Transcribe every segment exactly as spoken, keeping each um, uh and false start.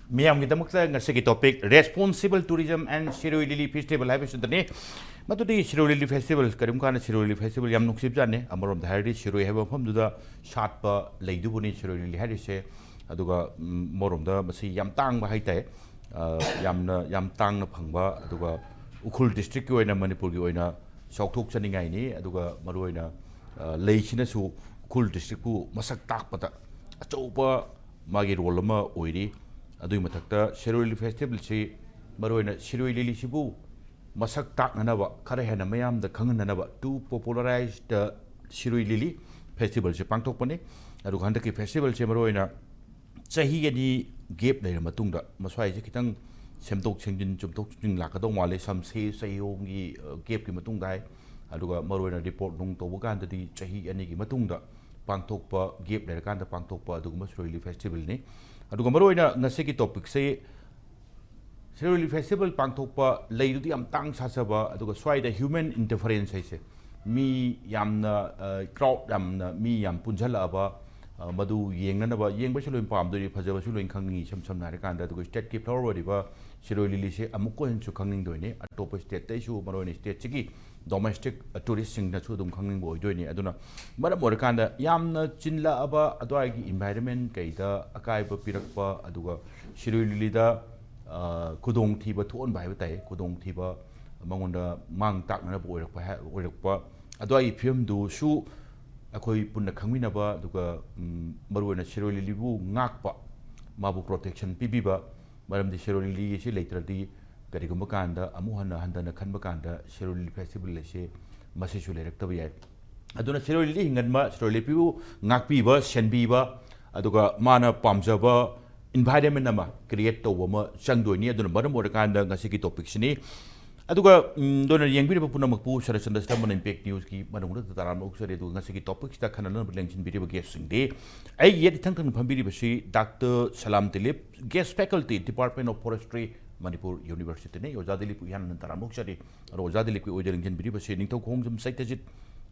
ꯃꯤꯌꯥꯝꯒꯤꯗꯃꯛꯇ ꯉꯁꯤꯒꯤ topic Responsible Tourism and Shirui Lily Festival ꯍꯥꯏꯕꯁꯤꯗꯅꯤ꯫ ꯃꯗꯨꯗꯤ Shirui Lily Festival, ꯀꯔꯤꯒꯨꯝꯕ ꯀꯥꯟꯗ Shirui Lily Festival ꯌꯥꯝ ꯅꯨꯡꯁꯤꯕꯖꯥꯠꯅꯤ꯫ ꯑꯃꯔꯣꯝꯗ ꯍꯥꯏꯔꯗꯤ ꯁꯤꯔꯣꯏ ꯍꯥꯏꯕ ꯃꯐꯝꯗꯨꯗ ꯁꯥꯠꯄ ꯂꯩꯗꯨꯕꯨꯅꯤ Shirui Lily ꯍꯥꯏꯔꯤꯁꯦ꯫ ꯑꯗꯨꯒ, ꯎꯝ, ꯑꯃꯔꯣꯝꯗ ꯃꯁꯤ ꯌꯥꯝ ꯇꯥꯡꯕ ꯍꯥꯏꯇꯥꯔꯦ꯫ ꯑ, ꯌꯥꯝꯅ, ꯌꯥꯝ ꯇꯥꯡꯅ ꯐꯪꯕ, ꯑꯗꯨꯒ ꯎꯈ꯭ꯔꯨꯜ district ꯀꯤ ꯑꯣꯏꯅ, ꯃꯅꯤꯄꯨꯔꯒꯤ ꯑꯣꯏꯅ ꯆꯥꯎꯊꯣꯛꯆꯅꯤꯡꯉꯥꯏꯅꯤ꯫ ꯑꯗꯨꯒ ꯃꯔꯨꯑꯣꯏꯅ, ꯑ, ꯂꯩꯁꯤꯅꯁꯨ ꯎꯈ꯭ꯔꯨꯜ district ꯄꯨ ꯃꯁꯛ ꯇꯥꯛꯄꯗ ꯑꯆꯧꯕ ꯃꯥꯒꯤ role ꯑꯃ ꯑꯣꯏꯔꯤ꯫ ꯑꯗꯨꯒꯤ ꯃꯊꯛꯇ Shirui Lily Festival ꯁꯤ ꯃꯔꯨꯑꯣꯏꯅ Shirui Lily ꯁꯤꯕꯨ ꯃꯁꯛ ꯇꯥꯛꯅꯅꯕ, ꯈꯔ ꯍꯦꯟꯅ ꯃꯌꯥꯝꯗ ꯈꯪꯍꯟꯅꯅꯕ, to popularize the Shirui Lily Festival ꯁꯦ ꯄꯥꯡꯊꯣꯛꯄꯅꯤ꯫ ꯑꯗꯨꯒ ꯍꯟꯗꯛꯀꯤ festival ꯁꯦ ꯃꯔꯨꯑꯣꯏꯅ ꯆꯍꯤ ꯑꯅꯤ gap ꯂꯩꯔ ꯃꯇꯨꯡꯗ, ꯃꯁ꯭ꯋꯥꯏꯁꯦ ꯈꯤꯇꯪ ꯁꯦꯝꯗꯣꯛ ꯁꯦꯝꯖꯤꯟ, ꯆꯨꯝꯊꯣꯛ ꯆꯨꯝꯁꯤꯟ ꯂꯥꯛꯀꯗꯧ ꯃꯥꯜꯂꯦ꯫ ꯁꯝ ꯁꯦ ꯆꯍꯤ ꯑꯍꯨꯝꯒꯤ, ꯑ, gap ꯀꯤ ꯃꯇꯨꯡꯗ ꯍꯥꯏ꯫ ꯑꯗꯨꯒ ꯃꯔꯨꯑꯣꯏꯅ report ꯅꯨꯡ ꯇꯧꯕ ꯀꯥꯟꯗꯗꯤ ꯆꯍꯤ ꯑꯅꯤꯒꯤ ꯃꯇꯨꯡꯗ ꯄꯥꯡꯊꯣꯛꯄ, gap ꯂꯩꯔꯀꯥꯟꯗ ꯄꯥꯡꯊꯣꯛꯄ ꯑꯗꯨꯒꯨꯝꯕ Shirui Lily Festival ꯅꯤ꯫ ꯑꯗꯨꯒ ꯃꯔꯨꯑꯣꯏꯅ ꯉꯁꯤꯒꯤ topic ꯁꯦ Shirui Lily Festival ꯄꯥꯡꯊꯣꯛꯄ ꯂꯩꯗꯨꯗꯤ ꯌꯥꯝ ꯇꯥꯡ ꯁꯥꯖꯕ, ꯑꯗꯨꯒ ꯁ꯭ꯋꯥꯏꯗ human interference ꯍꯥꯏꯁꯦ, ꯃꯤ ꯌꯥꯝꯅ, ꯑ, crowd ꯌꯥꯝꯅ, ꯃꯤ ꯌꯥꯝ ꯄꯨꯟꯁꯤꯜꯂꯛꯑꯕ, ꯑ, ꯃꯗꯨ ꯌꯦꯡꯅꯅꯕ, ꯌꯦꯡꯕꯁꯨ ꯂꯣꯏ ꯄꯥꯝꯗꯣꯏꯅꯤ, ꯐꯖꯕꯁꯨ ꯂꯣꯏ ꯈꯪꯅꯤꯡꯉꯤ꯫ ꯏꯁꯝ ꯁꯝꯅ ꯍꯥꯏꯔꯀꯥꯟꯗ, ꯑꯗꯨꯒ state ꯀꯤ flower ꯑꯣꯏꯔꯤꯕ Shirui Lily ꯁꯦ ꯑꯃꯨꯛꯀ ꯍꯦꯟꯅꯁꯨ ꯈꯪꯅꯤꯡꯗꯣꯏꯅꯤ꯫ ꯑꯇꯣꯞꯄ state ꯇꯩꯁꯨ, ꯃꯔꯨꯑꯣꯏꯅ state ꯁꯤꯒꯤ domestic tourist ꯁꯤꯡꯅꯁꯨ ꯑꯗꯨꯝ ꯈꯪꯅꯤꯡꯕ ꯑꯣꯏꯗꯣꯏꯅꯤ꯫ ꯑꯗꯨꯅ ꯃꯔꯝ ꯑꯣꯏꯔꯀꯥꯟꯗ ꯌꯥꯝꯅ ꯆꯤꯜꯂꯛꯑꯕ ꯑꯗꯨꯋꯥꯏꯒꯤ environment ꯀꯩꯗ ꯑꯀꯥꯏꯕ ꯄꯤꯔꯛꯄ, ꯑꯗꯨꯒ Shirui Lily ꯗ, ꯑ, ꯈꯨꯗꯣꯡꯊꯤꯕ ꯊꯣꯛꯍꯟꯕ ꯍꯥꯏꯕ ꯇꯥꯏ, ꯈꯨꯗꯣꯡꯊꯤꯕ ꯃꯉꯣꯟꯗ ꯃꯥꯡ ꯇꯥꯛꯅꯅꯕ ꯑꯣꯏꯔꯛꯄ ꯍꯥꯏ-, ꯑꯣꯏꯔꯛꯄ ꯑꯗꯨꯋꯥꯏꯒꯤ ꯐꯤꯕꯝꯗꯨꯁꯨ ꯑꯩꯈꯣꯏ ꯄꯨꯟꯅ ꯈꯪꯃꯤꯟꯅꯕ, ꯑꯗꯨꯒ, ꯎꯝ, ꯃꯔꯨꯑꯣꯏꯅ Shirui Lily ꯕꯨ ꯉꯥꯛꯄ, ꯃꯥꯕꯨ protection ꯄꯤꯕꯤꯕ, ꯃꯔꯝꯗꯤ Shirui Lily ꯑꯁꯤ ꯂꯩꯇ꯭ꯔꯗꯤ ꯀꯔꯤꯒꯨꯝꯕ ꯀꯥꯟꯗ ꯑꯃꯨꯛ ꯍꯟꯅ ꯍꯟꯊꯅ ꯈꯟꯕ ꯀꯥꯟꯗ Shirui Lily Festival ꯑꯁꯤ ꯃꯁꯤꯁꯨ ꯂꯩꯔꯛꯇꯕ ꯌꯥꯏ꯫ ꯑꯗꯨꯅ Shirui Lily ꯍꯤꯡꯍꯟꯕ, Shirui Lily ꯕꯨ ꯉꯥꯛꯄꯤꯕ, ꯁꯦꯟꯕꯤꯕ, ꯑꯗꯨꯒ ꯃꯥꯅ ꯄꯥꯝꯖꯕ environment ꯑꯃ create ꯇꯧꯕ ꯑꯃ ꯆꯪꯗꯣꯏꯅꯤ꯫ ꯑꯗꯨꯅ ꯃꯔꯝ ꯑꯣꯏꯔꯀꯥꯟꯗ ꯉꯁꯤꯒꯤ topic ꯁꯤꯅꯤ꯫ ꯑꯗꯨꯒ, ꯎꯝ, ꯑꯗꯨꯅ ꯌꯦꯡꯕꯤꯔꯤꯕ ꯄꯨꯝꯅꯃꯛꯄꯨ ꯁꯔꯠꯆꯟꯗ꯭ꯔ ꯁꯔꯃꯟ Impact News ꯀꯤ ꯃꯅꯨꯡꯗ ꯇꯔꯥꯝꯅ ꯑꯣꯛꯆꯔꯤ꯫ ꯑꯗꯨꯒ ꯉꯁꯤꯒꯤ topic ꯁꯤꯗ ꯈꯟꯅꯅꯕ ꯂꯦꯡꯁꯤꯟꯕꯤꯔꯤꯕ guest ꯁꯤꯡꯗꯤ, ꯑꯩꯒꯤ ꯌꯦꯠ ꯏꯊꯪ ꯊꯪꯅ ꯐꯝꯕꯤꯔꯤꯕꯁꯤ Doctor Salam Dilip, Guest Faculty, Department of Forestry, Manipur University ꯅꯤ꯫ ꯑꯣꯖꯥ ꯗꯤꯂꯤꯞꯄꯨ ꯏꯍꯥꯟ ꯍꯥꯟꯅ ꯇꯔꯥꯝꯅ ꯑꯣꯛꯆꯔꯤ꯫ ꯑꯗꯣ ꯑꯣꯖꯥ ꯗꯤꯂꯤꯞꯀꯤ ꯑꯣꯏꯗ ꯂꯦꯡꯁꯤꯟꯕꯤꯔꯤꯕꯁꯤ ꯅꯤꯡꯊꯧ ꯈꯣꯡꯖꯝ ꯁꯩꯇꯖꯤꯠ,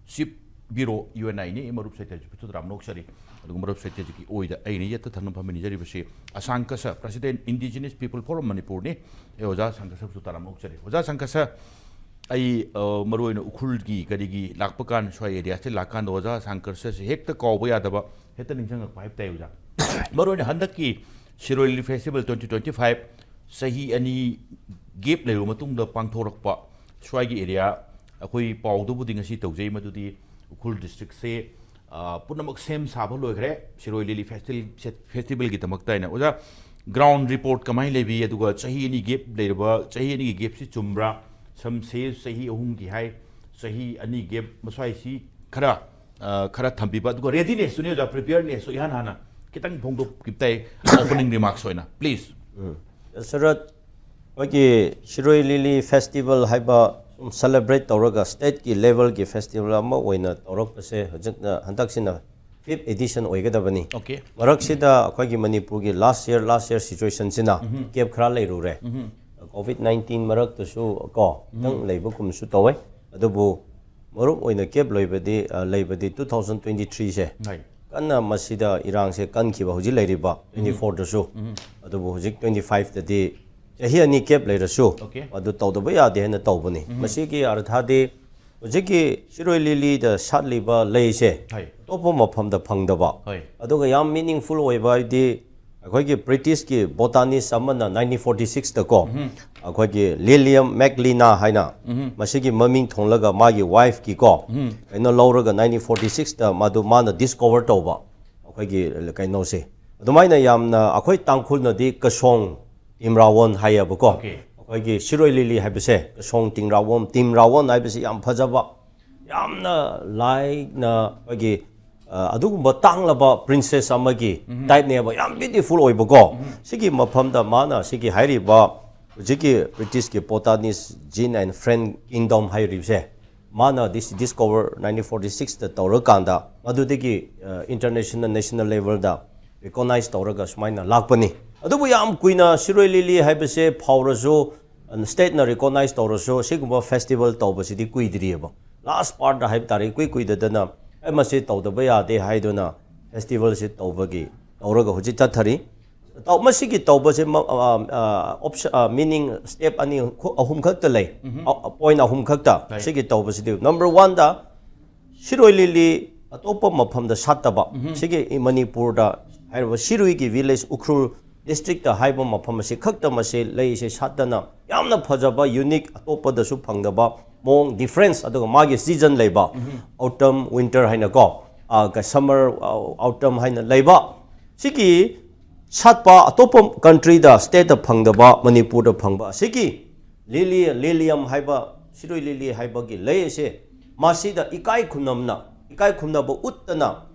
Chief Bureau, U N I ꯅꯤ꯫ ꯃꯔꯨꯞ ꯁꯩꯇꯖꯤꯠꯄꯨꯁꯨ ꯇꯔꯥꯝꯅ ꯑꯣꯛꯆꯔꯤ꯫ ꯑꯗꯨꯒ ꯃꯔꯨꯞ ꯁꯩꯇꯦꯖꯤꯒꯤ ꯑꯣꯏꯗ ꯑꯩꯅ ꯌꯦꯠꯇ ꯊꯪꯅ ꯐꯝꯃꯤꯟꯅꯖꯔꯤꯕꯁꯤ ꯑꯁꯥꯡꯀꯁ, President, Indigenous People Forum Manipur ꯅꯤ꯫ ꯑꯩ ꯑꯣꯖꯥ ꯁꯪꯀꯁꯕꯨꯁꯨ ꯇꯔꯥꯝꯅ ꯑꯣꯛꯆꯔꯤ꯫ ꯑꯣꯖꯥ ꯁꯪꯀꯁ, ꯑꯩ, ꯑ, ꯃꯔꯨꯑꯣꯏꯅ ꯎꯈ꯭ꯔꯨꯜꯒꯤ ꯀꯔꯤꯒꯤ ꯂꯥꯛꯄ ꯀꯥꯟ, ꯁ꯭ꯋꯥꯏ ꯑꯦꯔꯤꯌꯥꯁꯤ ꯂꯥꯛꯀꯥꯟꯗ ꯑꯣꯖꯥ ꯁꯪꯀꯁꯁꯤ ꯍꯦꯛꯇ ꯀꯥꯎꯕ ꯌꯥꯗꯕ, ꯍꯦꯛꯇ ꯅꯤꯡꯁꯤꯡꯉꯛꯄ ꯍꯥꯏꯕ ꯇꯥꯏ ꯑꯣꯖꯥ꯫ ꯃꯔꯨꯑꯣꯏꯅ ꯍꯟꯗꯛꯀꯤ ꯁꯤꯔꯣꯏ ꯂꯤꯂꯤ ꯐꯦꯁꯇꯤꯚꯦꯜ twenty twenty five ꯆꯍꯤ ꯑꯅꯤ ꯒꯦꯞ ꯂꯩꯔꯨꯕ ꯃꯇꯨꯡꯗ ꯄꯥꯡꯊꯣꯔꯛꯄ ꯁ꯭ꯋꯥꯏꯒꯤ ꯑꯦꯔꯤꯌꯥ, ꯑꯩꯈꯣꯏ ꯄꯥꯎꯗꯨꯕꯨꯗꯤ ꯉꯁꯤ ꯇꯧꯖꯩ, ꯃꯗꯨꯗꯤ ꯎꯈ꯭ꯔꯨꯜ ꯗꯤꯁꯇ꯭ꯔꯤꯛꯁꯦ, ꯑ, ꯄꯨꯝꯅꯃꯛ ꯁꯦꯝ ꯁꯥꯕ ꯂꯣꯏꯈ꯭ꯔꯦ ꯁꯤꯔꯣꯏ ꯂꯤꯂꯤ ꯐꯦꯁꯇꯤꯚꯦꯜ, ꯐꯦꯁꯇꯤꯚꯦꯜꯒꯤꯗꯃꯛꯇ ꯍꯥꯏꯅ꯫ ꯑꯣꯖꯥ, ꯒ꯭ꯔꯥꯎꯟ ꯔꯤꯄꯣꯔꯠ ꯀꯃꯥꯏꯅ ꯂꯩꯕꯤ? ꯑꯗꯨꯒ ꯆꯍꯤ ꯑꯅꯤ ꯒꯦꯞ ꯂꯩꯔꯕ, ꯆꯍꯤ ꯑꯅꯤꯒꯤ ꯒꯦꯞꯁꯤ ꯆꯨꯝꯕ꯭ꯔꯥ? Some says ꯆꯍꯤ ꯑꯍꯨꯝꯒꯤ ꯍꯥꯏ, ꯆꯍꯤ ꯑꯅꯤ ꯒꯦꯞ ꯃꯁ꯭ꯋꯥꯏꯁꯤ ꯈꯔ, ꯑ, ꯈꯔ ꯊꯝꯕꯤꯕ, ꯑꯗꯨꯒ ꯔꯦꯗꯤꯅꯦꯁꯇꯨꯅꯤ ꯑꯣꯖꯥ, ꯄ꯭ꯔꯤꯄꯦꯌꯔꯅꯦꯁꯇꯨ ꯏꯍꯥꯟ ꯍꯥꯟꯅ ꯈꯤꯇꯪ ꯐꯣꯡꯗꯣꯛꯈꯤꯕ ꯇꯥꯏ, ꯑꯣꯄꯅꯤꯡ ꯔꯤꯃꯥꯔꯛꯁ ꯑꯣꯏꯅ, ꯄ꯭ꯂꯤꯖ꯫ ꯗꯁꯔꯠ, ꯑꯩꯈꯣꯏꯒꯤ ꯁꯤꯔꯣꯏ ꯂꯤꯂꯤ ꯐꯦꯁꯇꯤꯚꯦꯜ ꯍꯥꯏꯕ ꯁꯨꯝ ꯁꯦꯂꯦꯕ꯭ꯔꯦꯠ ꯇꯧꯔꯒ ꯁ꯭ꯇꯦꯠꯀꯤ ꯂꯦꯚꯦꯜꯒꯤ ꯐꯦꯁꯇꯤꯚꯦꯜ ꯑꯃ ꯑꯣꯏꯅ ꯇꯧꯔꯛꯄꯁꯦ ꯍꯧꯖꯤꯛꯅ, ꯍꯟꯗꯛꯁꯤꯅ ꯐꯤꯐ ꯑꯦꯗꯤꯁꯟ ꯑꯣꯏꯒꯗꯕꯅꯤ꯫ Okay. ꯃꯔꯛꯁꯤꯗ ꯑꯩꯈꯣꯏꯒꯤ ꯃꯅꯤꯄꯨꯔꯒꯤ ꯂꯥꯁ ꯌꯔ, ꯂꯥꯁ ꯌꯔ ꯁꯤꯆꯨꯋꯦꯁꯟꯁꯤꯅ ꯒꯦꯞ ꯈꯔ ꯂꯩꯔꯨꯔꯦ꯫ ꯀꯣꯚꯤꯗ ꯅꯥꯏꯟꯇꯤꯟ ꯃꯔꯛꯇꯁꯨ ꯀꯣ ꯈꯤꯇꯪ ꯂꯩꯕꯒꯨꯝꯁꯨ ꯇꯧꯋꯦ꯫ ꯑꯗꯨꯕꯨ ꯃꯔꯨꯞ ꯑꯣꯏꯅ ꯒꯦꯞ ꯂꯣꯏꯕꯗꯤ, ꯑ, ꯂꯩꯕꯗꯤ two thousand twenty threeꯁꯦ ꯍꯣꯏ꯫ ꯀꯟꯅ ꯃꯁꯤꯗ ꯏꯔꯥꯡꯁꯦ ꯀꯟꯈꯤꯕ ꯍꯧꯖꯤꯛ ꯂꯩꯔꯤꯕ twenty fourꯗꯁꯨ꯫ ꯑꯗꯨꯕꯨ ꯍꯧꯖꯤꯛ twenty fiveꯇꯗꯤ ꯆꯍꯤ ꯑꯅꯤ ꯒꯦꯞ ꯂꯩꯔꯁꯨ Okay. ꯑꯗꯨ ꯇꯧꯗꯕ ꯌꯥꯗꯦ ꯍꯥꯏꯅ ꯇꯧꯕꯅꯤ꯫ ꯃꯁꯤꯒꯤ ꯑꯔꯊꯗꯤ ꯍꯧꯖꯤꯛꯀꯤ ꯁꯤꯔꯣꯏ ꯂꯤꯂꯤꯗ ꯁꯥꯠꯂꯤꯕ ꯂꯩꯁꯦ ꯍꯣꯏ꯫ ꯑꯇꯣꯞꯄ ꯃꯐꯝꯗ ꯐꯪꯗꯕ꯫ ꯍꯣꯏ꯫ ꯑꯗꯨꯒ ꯌꯥꯝ ꯃꯤꯅꯤꯡꯐꯨꯜ ꯑꯣꯏꯕ ꯍꯥꯏꯗꯤ ꯑꯩꯈꯣꯏꯒꯤ ꯕ꯭ꯔꯤꯇꯤꯁꯀꯤ ꯕꯣꯇꯥꯅꯤꯁ ꯑꯃꯅ nineteen forty sixꯇꯀꯣ ꯑꯩꯈꯣꯏꯒꯤ ꯂꯤꯂꯤꯌꯝ ꯃꯦꯛꯂꯤꯅꯥ ꯍꯥꯏꯅ ꯃꯁꯤꯒꯤ ꯃꯃꯤꯡ ꯊꯣꯟꯂꯒ ꯃꯥꯒꯤ ꯋꯥꯏꯐꯀꯤꯀꯣ ꯀꯩꯅꯣ ꯂꯧꯔꯒ nineteen forty sixꯇ ꯃꯗꯨ ꯃꯥꯅ ꯗꯤꯁꯀꯣꯚꯔ ꯇꯧꯕ ꯑꯩꯈꯣꯏꯒꯤ ꯀꯩꯅꯣꯁꯦ꯫ ꯑꯗꯨꯃꯥꯏꯅ ꯌꯥꯝꯅ ꯑꯩꯈꯣꯏ ꯇꯥꯡꯈꯨꯜꯅꯗꯤ ꯀꯁꯣꯡ ꯇꯤꯝꯔꯥꯋꯣꯟ ꯍꯥꯏꯌꯦꯕꯀꯣ꯫ Okay. ꯑꯩꯈꯣꯏꯒꯤ ꯁꯤꯔꯣꯏ ꯂꯤꯂꯤ ꯍꯥꯏꯕꯁꯦ ꯀꯁꯣꯡ ꯇꯤꯝꯔꯥꯋꯣꯟ, ꯇꯤꯝꯔꯥꯋꯣꯟ ꯍꯥꯏꯕꯁꯤ ꯌꯥꯝ ꯐꯖꯕ, ꯌꯥꯝꯅ ꯂꯥꯏꯅ ꯑꯩꯈꯣꯏꯒꯤ, ꯑ, ꯑꯗꯨꯒꯨꯝꯕ ꯇꯥꯡꯂꯕ ꯄ꯭ꯔꯤꯟꯁꯦꯁ ꯑꯃꯒꯤ ꯇꯥꯏꯞꯅꯦꯕ, ꯌꯥꯝ ꯕ꯭ꯌꯨꯇꯤꯐꯨꯜ ꯑꯣꯏꯕꯀꯣ꯫ ꯁꯤꯒꯤ ꯃꯐꯝꯗ ꯃꯥꯅ ꯁꯤꯒꯤ ꯍꯥꯏꯔꯤꯕ ꯍꯧꯖꯤꯛꯀꯤ ꯕ꯭ꯔꯤꯇꯤꯁꯀꯤ ꯕꯣꯇꯥꯅꯤꯁ Jean and Friend Kingdom ꯍꯥꯏꯔꯤꯕꯁꯦ, ꯃꯥꯅ ꯗꯤꯁ-, ꯗꯤꯁꯀꯣꯚꯔ nineteen forty sixꯇ ꯇꯧꯔꯀꯥꯟꯗ ꯃꯗꯨꯗꯒꯤ, ꯑ, ꯏꯟꯇꯔꯅꯦꯁꯅꯦꯜ, ꯅꯦꯁꯅꯦꯜ ꯂꯦꯚꯦꯜꯗ ꯔꯤꯀꯣꯅꯥꯏꯁ ꯇꯧꯔꯒ ꯁꯨꯃꯥꯏꯅ ꯂꯥꯛꯄꯅꯤ꯫ ꯑꯗꯨꯕꯨ ꯌꯥꯝ ꯀꯨꯏꯅ ꯁꯤꯔꯣꯏ ꯂꯤꯂꯤ ꯍꯥꯏꯕꯁꯦ ꯐꯥꯎꯔꯁꯨ, ꯁ꯭ꯇꯦꯠꯅ ꯔꯤꯀꯣꯅꯥꯏꯁ ꯇꯧꯔꯁꯨ ꯁꯤꯒꯨꯝꯕ ꯐꯦꯁꯇꯤꯚꯦꯜ ꯇꯧꯕꯁꯤꯗꯤ ꯀꯨꯏꯗ꯭ꯔꯤꯑꯕ꯫ ꯂꯥꯁ ꯄꯥꯔꯠꯇ ꯍꯥꯏꯕ ꯇꯥꯔꯦ, ꯏꯀꯨꯏ ꯀꯨꯏꯗꯗꯅ ꯑꯦ ꯃꯁꯤ ꯇꯧꯗꯕ ꯌꯥꯗꯦ ꯍꯥꯏꯗꯨꯅ ꯐꯦꯁꯇꯤꯚꯦꯜꯁꯤ ꯇꯧꯕꯒꯤ ꯇꯧꯔꯒ ꯍꯧꯖꯤꯛ ꯆꯠꯊꯔꯤ꯫ ꯇꯧ- ꯃꯁꯤꯒꯤ ꯇꯧꯕꯁꯦ ꯃ- ꯑ, ꯑ, ꯑꯣꯞꯁ- ꯑ, ꯃꯤꯅꯤꯡ ꯁ꯭ꯇꯦꯞ ꯑꯅꯤ ꯈꯨ- ꯑꯍꯨꯝ ꯈꯛꯇ ꯂꯩ꯫ ꯄꯣꯏꯟ ꯑꯍꯨꯝ ꯈꯛꯇ ꯁꯤꯒꯤ ꯇꯧꯕꯁꯤꯗꯤ, ꯅꯝꯕꯔ ꯋꯥꯟꯗ ꯁꯤꯔꯣꯏ ꯂꯤꯂꯤ ꯑꯇꯣꯞꯄ ꯃꯐꯝꯗ ꯁꯥꯠꯇꯕ, ꯁꯤꯒꯤ ꯃꯅꯤꯄꯨꯔꯗ ꯍꯥꯏꯔꯤꯕ ꯁꯤꯔꯨꯏꯒꯤ ꯚꯤꯂꯦꯖ ꯎꯈ꯭ꯔꯨꯜ ꯗꯤꯁꯇ꯭ꯔꯤꯛꯇ ꯍꯥꯏꯕ ꯃꯐꯝ ꯑꯁꯤ ꯈꯛꯇ ꯃꯁꯤ ꯂꯩꯁꯦ ꯁꯥꯠꯇꯅ ꯌꯥꯝꯅ ꯐꯖꯕ, ꯌꯨꯅꯤꯛ, ꯑꯇꯣꯞꯄꯗꯁꯨ ꯐꯪꯗꯕ ꯃꯑꯣꯡ, ꯗꯤꯐ꯭ꯔꯦꯟꯁ, ꯑꯗꯨꯒ ꯃꯥꯒꯤ ꯁꯤꯖꯟ ꯂꯩꯕ, ꯑꯣꯇꯝ, ꯋꯤꯟꯇꯔ ꯍꯥꯏꯅꯀꯣ, ꯁꯝꯃꯔ, ꯑꯣꯇꯝ ꯍꯥꯏꯅ ꯂꯩꯕ, ꯁꯤꯒꯤ ꯁꯥꯠꯄ, ꯑꯇꯣꯞꯄ ꯀꯟꯇ꯭ꯔꯤꯗ, ꯁ꯭ꯇꯦꯠꯇ ꯐꯪꯗꯕ ꯃꯅꯤꯄꯨꯔꯗ ꯐꯪꯕ ꯑꯁꯤꯒꯤ ꯂꯤꯂꯤ, ꯂꯤꯂꯤꯌꯝ ꯍꯥꯏꯕ, ꯁꯤꯔꯣꯏ ꯂꯤꯂꯤ ꯍꯥꯏꯕꯒꯤ ꯂꯩ ꯑꯁꯦ, ꯃꯁꯤꯗ ꯏꯀꯥꯏ ꯈꯨꯝꯅꯝꯅ, ꯏꯀꯥꯏ ꯈꯨꯝꯅꯕ ꯎꯠꯇꯅ,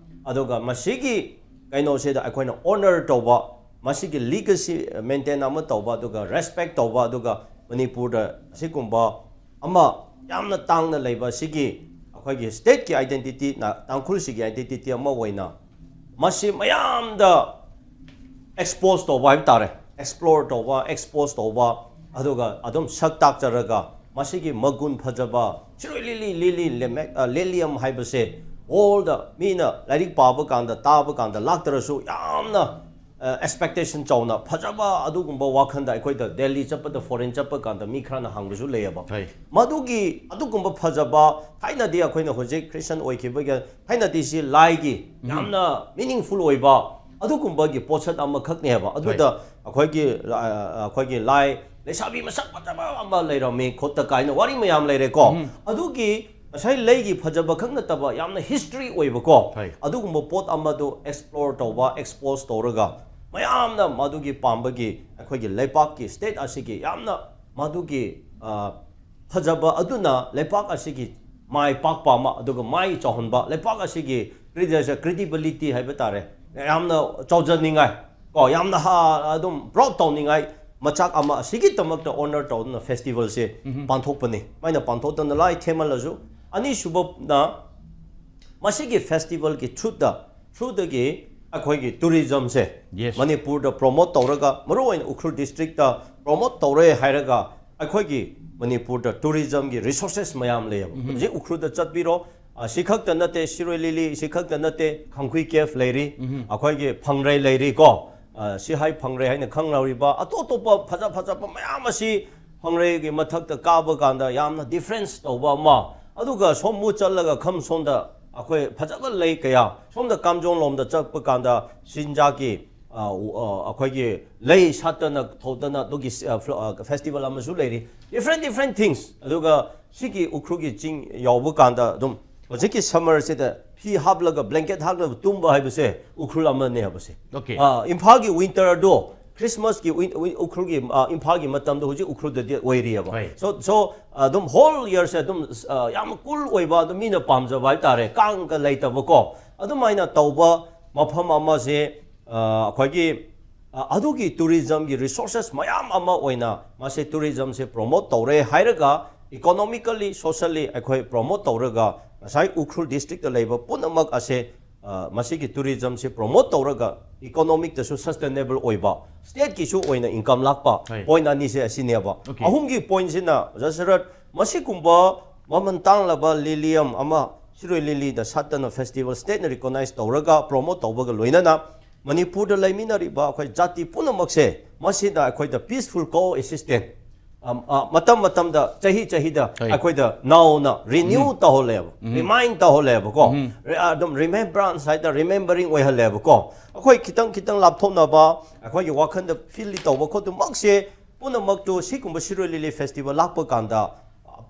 ꯑꯗꯨꯒ ꯃꯁꯤꯒꯤ ꯀꯩꯅꯣꯁꯤꯗ ꯑꯩꯈꯣꯏꯅ ꯑꯣꯅꯔ ꯇꯧꯕ, ꯃꯁꯤꯒꯤ ꯂꯤꯒꯦꯁꯤ ꯃꯦꯟꯇꯦꯟ ꯑꯃ ꯇꯧꯕ, ꯑꯗꯨꯒ ꯔꯦꯁꯄꯦꯛ ꯇꯧꯕ, ꯑꯗꯨꯒ ꯃꯅꯤꯄꯨꯔꯗ ꯑꯁꯤꯒꯨꯝꯕ ꯑꯃ ꯌꯥꯝꯅ ꯇꯥꯡꯅ ꯂꯩꯕ ꯁꯤꯒꯤ ꯑꯩꯈꯣꯏꯒꯤ ꯁ꯭ꯇꯦꯠꯀꯤ ꯑꯥꯏꯗꯦꯟꯇꯤꯇꯤ, ꯇꯥꯡꯈꯨꯜꯁꯤꯒꯤ ꯑꯥꯏꯗꯦꯟꯇꯤꯇꯤ ꯑꯃ ꯑꯣꯏꯅ ꯃꯁꯤ ꯃꯌꯥꯝꯗ ꯑꯦꯛꯁꯄꯣꯖ ꯇꯧꯕ ꯍꯥꯏꯕ ꯇꯥꯔꯦ, ꯑꯦꯛꯁꯄ꯭ꯂꯣꯔ ꯇꯧꯕ, ꯑꯦꯛꯁꯄꯣꯖ ꯇꯧꯕ, ꯑꯗꯨꯒ ꯑꯗꯨꯝ ꯁꯛ ꯇꯥꯛꯆꯔꯒ ꯃꯁꯤꯒꯤ ꯃꯒꯨꯟ ꯐꯖꯕ ꯁꯤꯔꯣꯏ ꯂꯤꯂꯤ, ꯂꯤꯂꯤ ꯂꯦꯃꯦꯛ-, ꯑ, ꯂꯤꯂꯤꯌꯝ ꯍꯥꯏꯕꯁꯦ ꯋꯥꯔꯜꯗ ꯃꯤꯅ ꯂꯥꯏꯔꯤꯛ ꯄꯥꯕ ꯀꯥꯟꯗ, ꯇꯥꯕ ꯀꯥꯟꯗ ꯂꯥꯛꯇ꯭ꯔꯁꯨ ꯌꯥꯝꯅ ꯑꯦꯛꯁꯄꯦꯛꯇꯦꯁꯟ ꯆꯥꯎꯅ, ꯐꯖꯕ ꯑꯗꯨꯒꯨꯝꯕ ꯋꯥꯈꯟꯗ ꯑꯩꯈꯣꯏꯗ ꯗꯦꯜꯂꯤ ꯆꯠꯄꯗ, ꯐꯣꯔꯦꯟ ꯆꯠꯄ ꯀꯥꯟꯗ ꯃꯤ ꯈꯔꯅ ꯍꯪꯕꯁꯨ ꯂꯩꯌꯦꯕ꯫ ꯍꯣꯏ꯫ ꯃꯗꯨꯒꯤ ꯑꯗꯨꯒꯨꯝꯕ ꯐꯖꯕ, ꯊꯥꯏꯅꯗꯤ ꯑꯩꯈꯣꯏꯅ ꯍꯧꯖꯤꯛ ꯈ꯭ꯔꯤꯁꯇꯟ ꯑꯣꯏꯈꯤꯕꯒꯤ, ꯊꯥꯏꯅꯗꯤ ꯁꯤ ꯂꯥꯏꯒꯤ ꯌꯥꯝꯅ ꯃꯤꯅꯤꯡꯐꯨꯜ ꯑꯣꯏꯕ ꯑꯗꯨꯒꯨꯝꯕꯒꯤ ꯄꯣꯠꯁꯛ ꯑꯃꯈꯛꯅꯦꯕ꯫ ꯑꯗꯨꯗ ꯑꯩꯈꯣꯏꯒꯤ, ꯑ, ꯑꯩꯈꯣꯏꯒꯤ ꯂꯥꯏ, ꯂꯩꯁꯥꯕꯤ ꯃꯁꯛ ꯐꯖꯕ ꯑꯃ ꯂꯩꯔꯝꯃꯤ ꯈꯣꯠꯇ ꯀꯥꯏꯅ ꯋꯥꯔꯤ ꯃꯌꯥꯝ ꯂꯩꯔꯦꯀꯣ꯫ ꯑꯗꯨꯒꯤ ꯉꯁꯥꯏ ꯂꯩꯒꯤ ꯐꯖꯕ ꯈꯛ ꯅꯠꯇꯕ ꯌꯥꯝꯅ ꯍꯤꯁꯇ꯭ꯔꯤ ꯑꯣꯏꯕꯀꯣ꯫ ꯍꯣꯏ꯫ ꯑꯗꯨꯒꯨꯝꯕ ꯄꯣꯠ ꯑꯃꯗꯣ ꯑꯦꯛꯁꯄ꯭ꯂꯣꯔ ꯇꯧꯕ, ꯑꯦꯛꯁꯄꯣꯖ ꯇꯧꯔꯒ ꯃꯌꯥꯝꯅ ꯃꯗꯨꯒꯤ ꯄꯥꯝꯕꯒꯤ ꯑꯩꯈꯣꯏꯒꯤ ꯂꯩꯄꯥꯛꯀꯤ, ꯁ꯭ꯇꯦꯠ ꯑꯁꯤꯒꯤ ꯌꯥꯝꯅ ꯃꯗꯨꯒꯤ, ꯑ, ꯐꯖꯕ ꯑꯗꯨꯅ ꯂꯩꯄꯥꯛ ꯑꯁꯤꯒꯤ ꯃꯥꯏ ꯄꯥꯛꯄ ꯑꯃ, ꯑꯗꯨꯒ ꯃꯥꯏ ꯆꯥꯎꯍꯟꯕ, ꯂꯩꯄꯥꯛ ꯑꯁꯤꯒꯤ ꯀ꯭ꯔꯤꯗꯤꯕꯤꯂꯤꯇꯤ ꯍꯥꯏꯕ ꯇꯥꯔꯦ, ꯌꯥꯝꯅ ꯆꯥꯎꯖꯅꯤꯡꯉꯥꯏ ꯀꯣ, ꯌꯥꯝꯅ ꯍꯥ-, ꯑꯗꯨꯝ ꯄ꯭ꯔꯥꯎꯗ ꯇꯧꯅꯤꯡꯉꯥꯏ ꯃꯆꯥꯛ ꯑꯃ ꯑꯁꯤꯒꯤꯗꯃꯛꯇ ꯑꯣꯅꯔ ꯇꯧꯗꯨꯅ ꯐꯦꯁꯇꯤꯚꯦꯜꯁꯦ ꯄꯥꯡꯊꯣꯛꯄꯅꯤ꯫ ꯃꯥꯏꯅ ꯄꯥꯡꯊꯣꯛꯇꯅ ꯂꯥꯏ ꯊꯦꯝꯍꯜꯂꯁꯨ, ꯑꯅꯤꯁꯨꯕꯅ ꯃꯁꯤꯒꯤ ꯐꯦꯁꯇꯤꯚꯦꯜꯒꯤ ꯊ꯭ꯔꯨꯗ, ꯊ꯭ꯔꯨꯗꯒꯤ ꯑꯩꯈꯣꯏꯒꯤ ꯇꯨꯔꯤꯖꯝꯁꯦ Yes. ꯃꯅꯤꯄꯨꯔꯗ ꯄ꯭ꯔꯣꯃꯣꯠ ꯇꯧꯔꯒ, ꯃꯔꯨꯑꯣꯏꯅ ꯎꯈ꯭ꯔꯨꯜ ꯗꯤꯁꯇ꯭ꯔꯤꯛꯇ ꯄ꯭ꯔꯣꯃꯣꯠ ꯇꯧꯔꯦ ꯍꯥꯏꯔꯒ, ꯑꯩꯈꯣꯏꯒꯤ ꯃꯅꯤꯄꯨꯔꯗ ꯇꯨꯔꯤꯖꯝꯒꯤ ꯔꯤꯁꯣꯔꯁꯦꯁ ꯃꯌꯥꯝ ꯂꯩꯌꯦꯕ꯫ ꯍꯧꯖꯤꯛ ꯎꯈ꯭ꯔꯨꯜꯗ ꯆꯠꯄꯤꯔꯣ, ꯑ, ꯁꯤ ꯈꯛꯇ ꯅꯠꯇꯦ, ꯁꯤꯔꯣꯏ ꯂꯤꯂꯤ ꯁꯤ ꯈꯛꯇ ꯅꯠꯇꯦ, ꯈꯥꯡꯈꯨꯏ ꯀꯦꯐ ꯂꯩꯔꯤ, ꯑꯩꯈꯣꯏꯒꯤ ꯐꯪꯔꯩ ꯂꯩꯔꯤ ꯀꯣ꯫ ꯑ, ꯁꯤꯍꯥꯏ ꯐꯪꯔꯩ ꯍꯥꯏꯅ ꯈꯪꯅꯔꯤꯕ ꯑꯇꯣꯞ ꯑꯇꯣꯞꯄ ꯐꯖ ꯐꯖꯕ ꯃꯌꯥꯝ ꯑꯁꯤ ꯐꯪꯔꯩꯒꯤ ꯃꯊꯛꯇ ꯀꯥꯕ ꯀꯥꯟꯗ ꯌꯥꯝꯅ ꯗꯤꯐ꯭ꯔꯦꯟꯁ ꯇꯧꯕ ꯑꯃ, ꯑꯗꯨꯒ ꯁꯣꯝꯕꯨ ꯆꯠꯂꯒ ꯈꯝ ꯁꯣꯝꯗ ꯑꯩꯈꯣꯏ ꯐꯖꯕ ꯂꯩ ꯀꯌꯥ, ꯁꯣꯝꯗ ꯀꯥꯝꯖꯣꯡ ꯂꯣꯝꯗ ꯆꯠꯄ ꯀꯥꯟꯗ ꯆꯤꯟꯖꯥꯛꯀꯤ, ꯑ, ꯎ-, ꯑ, ꯑꯩꯈꯣꯏꯒꯤ ꯂꯩ ꯁꯥꯠꯇꯅ ꯊꯧꯗꯅ ꯑꯗꯨꯒꯤ, ꯑ, ꯐ꯭ꯂ-, ꯑ, ꯐꯦꯁꯇꯤꯚꯦꯜ ꯑꯃꯁꯨ ꯂꯩꯔꯤ꯫ Different different things. ꯑꯗꯨꯒ ꯁꯤꯒꯤ ꯎꯈ꯭ꯔꯨꯜꯒꯤ ꯆꯤꯡ ꯌꯧꯕ ꯀꯥꯟꯗ ꯑꯗꯨꯝ ꯍꯧꯖꯤꯛꯀꯤ ꯁꯝꯃꯔꯁꯤꯗ ꯐꯤ ꯍꯥꯞꯂꯒ ꯕ꯭ꯂꯦꯡꯀꯦꯠ ꯍꯥꯞꯂꯒ ꯇꯨꯝꯕ ꯍꯥꯏꯕꯁꯦ ꯎꯈ꯭ꯔꯨꯜ ꯑꯃꯅꯦ ꯍꯥꯏꯕꯁꯦ꯫ Okay. ꯑ, ꯏꯝꯐꯥꯜꯒꯤ ꯋꯤꯟꯇꯔꯗꯣ ꯈ꯭ꯔꯤꯁꯃꯥꯁꯀꯤ ꯋꯤꯟ-, ꯋꯤꯟ-, ꯎꯈ꯭ꯔꯨꯜꯒꯤ, ꯑ, ꯏꯝꯐꯥꯜꯒꯤ ꯃꯇꯝꯗ ꯍꯧꯖꯤꯛ ꯎꯈ꯭ꯔꯨꯜꯗꯗꯤ ꯑꯣꯏꯔꯤꯑꯕ꯫ ꯍꯣꯏ. So, so, ꯑꯗꯨꯝ ꯍꯣꯜ ꯌꯔꯁꯦ ꯑꯗꯨꯝ, ꯑ, ꯌꯥꯝ ꯀꯨꯜ ꯑꯣꯏꯕ, ꯑꯗꯨꯝ ꯃꯤꯅ ꯄꯥꯝꯖꯕ ꯍꯥꯏꯇꯥꯔꯦ, ꯀꯥꯡꯒ ꯂꯩꯇꯕꯀꯣ꯫ ꯑꯗꯨꯃꯥꯏꯅ ꯇꯧꯕ ꯃꯐꯝ ꯑꯃꯁꯦ, ꯑ, ꯑꯩꯈꯣꯏꯒꯤ, ꯑ, ꯑꯗꯨꯒꯤ ꯇꯨꯔꯤꯖꯝꯒꯤ ꯔꯤꯁꯣꯔꯁꯦꯁ ꯃꯌꯥꯝ ꯑꯃ ꯑꯣꯏꯅ ꯃꯁꯤ ꯇꯨꯔꯤꯖꯝꯁꯦ ꯄ꯭ꯔꯣꯃꯣꯠ ꯇꯧꯔꯦ ꯍꯥꯏꯔꯒ, ꯏꯀꯣꯅꯣꯃꯤꯀꯦꯜꯂꯤ, ꯁꯣꯁꯤꯌꯦꯜꯂꯤ ꯑꯩꯈꯣꯏ ꯄ꯭ꯔꯣꯃꯣꯠ ꯇꯧꯔꯒ, ꯉꯁꯥꯏ ꯎꯈ꯭ꯔꯨꯜ ꯗꯤꯁꯇ꯭ꯔꯤꯛꯇ ꯂꯩꯕ ꯄꯨꯝꯅꯃꯛ ꯑꯁꯦ, ꯑ, ꯃꯁꯤꯒꯤ ꯇꯨꯔꯤꯖꯝꯁꯤ ꯄ꯭ꯔꯣꯃꯣꯠ ꯇꯧꯔꯒ ꯏꯀꯣꯅꯣꯃꯤꯛꯇꯁꯨ ꯁꯁꯇꯦꯅꯦꯕꯜ ꯑꯣꯏꯕ, ꯁ꯭ꯇꯦꯠꯀꯤꯁꯨ ꯑꯣꯏꯅ ꯏꯟꯀꯝ ꯂꯥꯛꯄ, ꯍꯣꯏ. ꯄꯣꯏꯟ ꯑꯅꯤꯁꯦ ꯑꯁꯤꯅꯦꯕ꯫ Okay. ꯑꯍꯨꯝꯒꯤ ꯄꯣꯏꯟꯁꯤꯅ, ꯖꯁꯔꯠ, ꯃꯁꯤꯒꯨꯝꯕ ꯃꯃꯜ ꯇꯥꯡꯂꯕ ꯂꯤꯂꯤꯌꯝ ꯑꯃ, ꯁꯤꯔꯣꯏ ꯂꯤꯂꯤꯗ ꯁꯥꯠꯇꯅ ꯐꯦꯁꯇꯤꯚꯦꯜ ꯁ꯭ꯇꯦꯠꯅ ꯔꯤꯀꯣꯅꯥꯏꯁ ꯇꯧꯔꯒ ꯄ꯭ꯔꯣꯃꯣꯠ ꯇꯧꯕꯒ ꯂꯣꯏꯅꯅ ꯃꯅꯤꯄꯨꯔꯗ ꯂꯩꯃꯤꯟꯅꯔꯤꯕ ꯑꯩꯈꯣꯏ ꯖꯥꯇꯤ ꯄꯨꯝꯅꯃꯛꯁꯦ ꯃꯁꯤꯗ ꯑꯩꯈꯣꯏꯗ ꯄꯤꯁꯐꯨꯜ ꯀꯣ ꯑꯦꯛꯁꯤꯁꯇꯦꯟꯁ, ꯑꯝ, ꯑ, ꯃꯇꯝ ꯃꯇꯝꯗ, ꯆꯍꯤ ꯆꯍꯤꯗ ꯍꯣꯏ. ꯑꯩꯈꯣꯏꯗ ꯅꯧꯅ ꯔꯤꯅ꯭ꯌꯨ ꯇꯧꯍꯜꯂꯦꯕ, ꯔꯤꯃꯥꯏꯟ ꯇꯧꯍꯜꯂꯦꯕꯀꯣ꯫ ꯔꯤ-, ꯑꯗꯨꯝ ꯔꯤꯃꯦꯝꯕ꯭ꯔꯥꯟꯁ ꯍꯥꯏꯗ ꯔꯤꯃꯦꯝꯕꯔꯤꯡ ꯑꯣꯏꯍꯜꯂꯦꯕꯀꯣ꯫ ꯑꯩꯈꯣꯏ ꯈꯤꯇꯪ ꯈꯤꯇꯪ ꯂꯥꯞꯊꯣꯛꯅꯕ, ꯑꯩꯈꯣꯏꯒꯤ ꯋꯥꯈꯜꯗ ꯐꯤꯜ ꯇꯧꯕ ꯈꯣꯠꯄꯃꯛꯁꯦ ꯄꯨꯝꯅꯃꯛꯇꯨ ꯁꯤꯒꯨꯝꯕ ꯁꯤꯔꯣꯏ ꯂꯤꯂꯤ ꯐꯦꯁꯇꯤꯚꯦꯜ ꯂꯥꯛꯄ ꯀꯥꯟꯗ,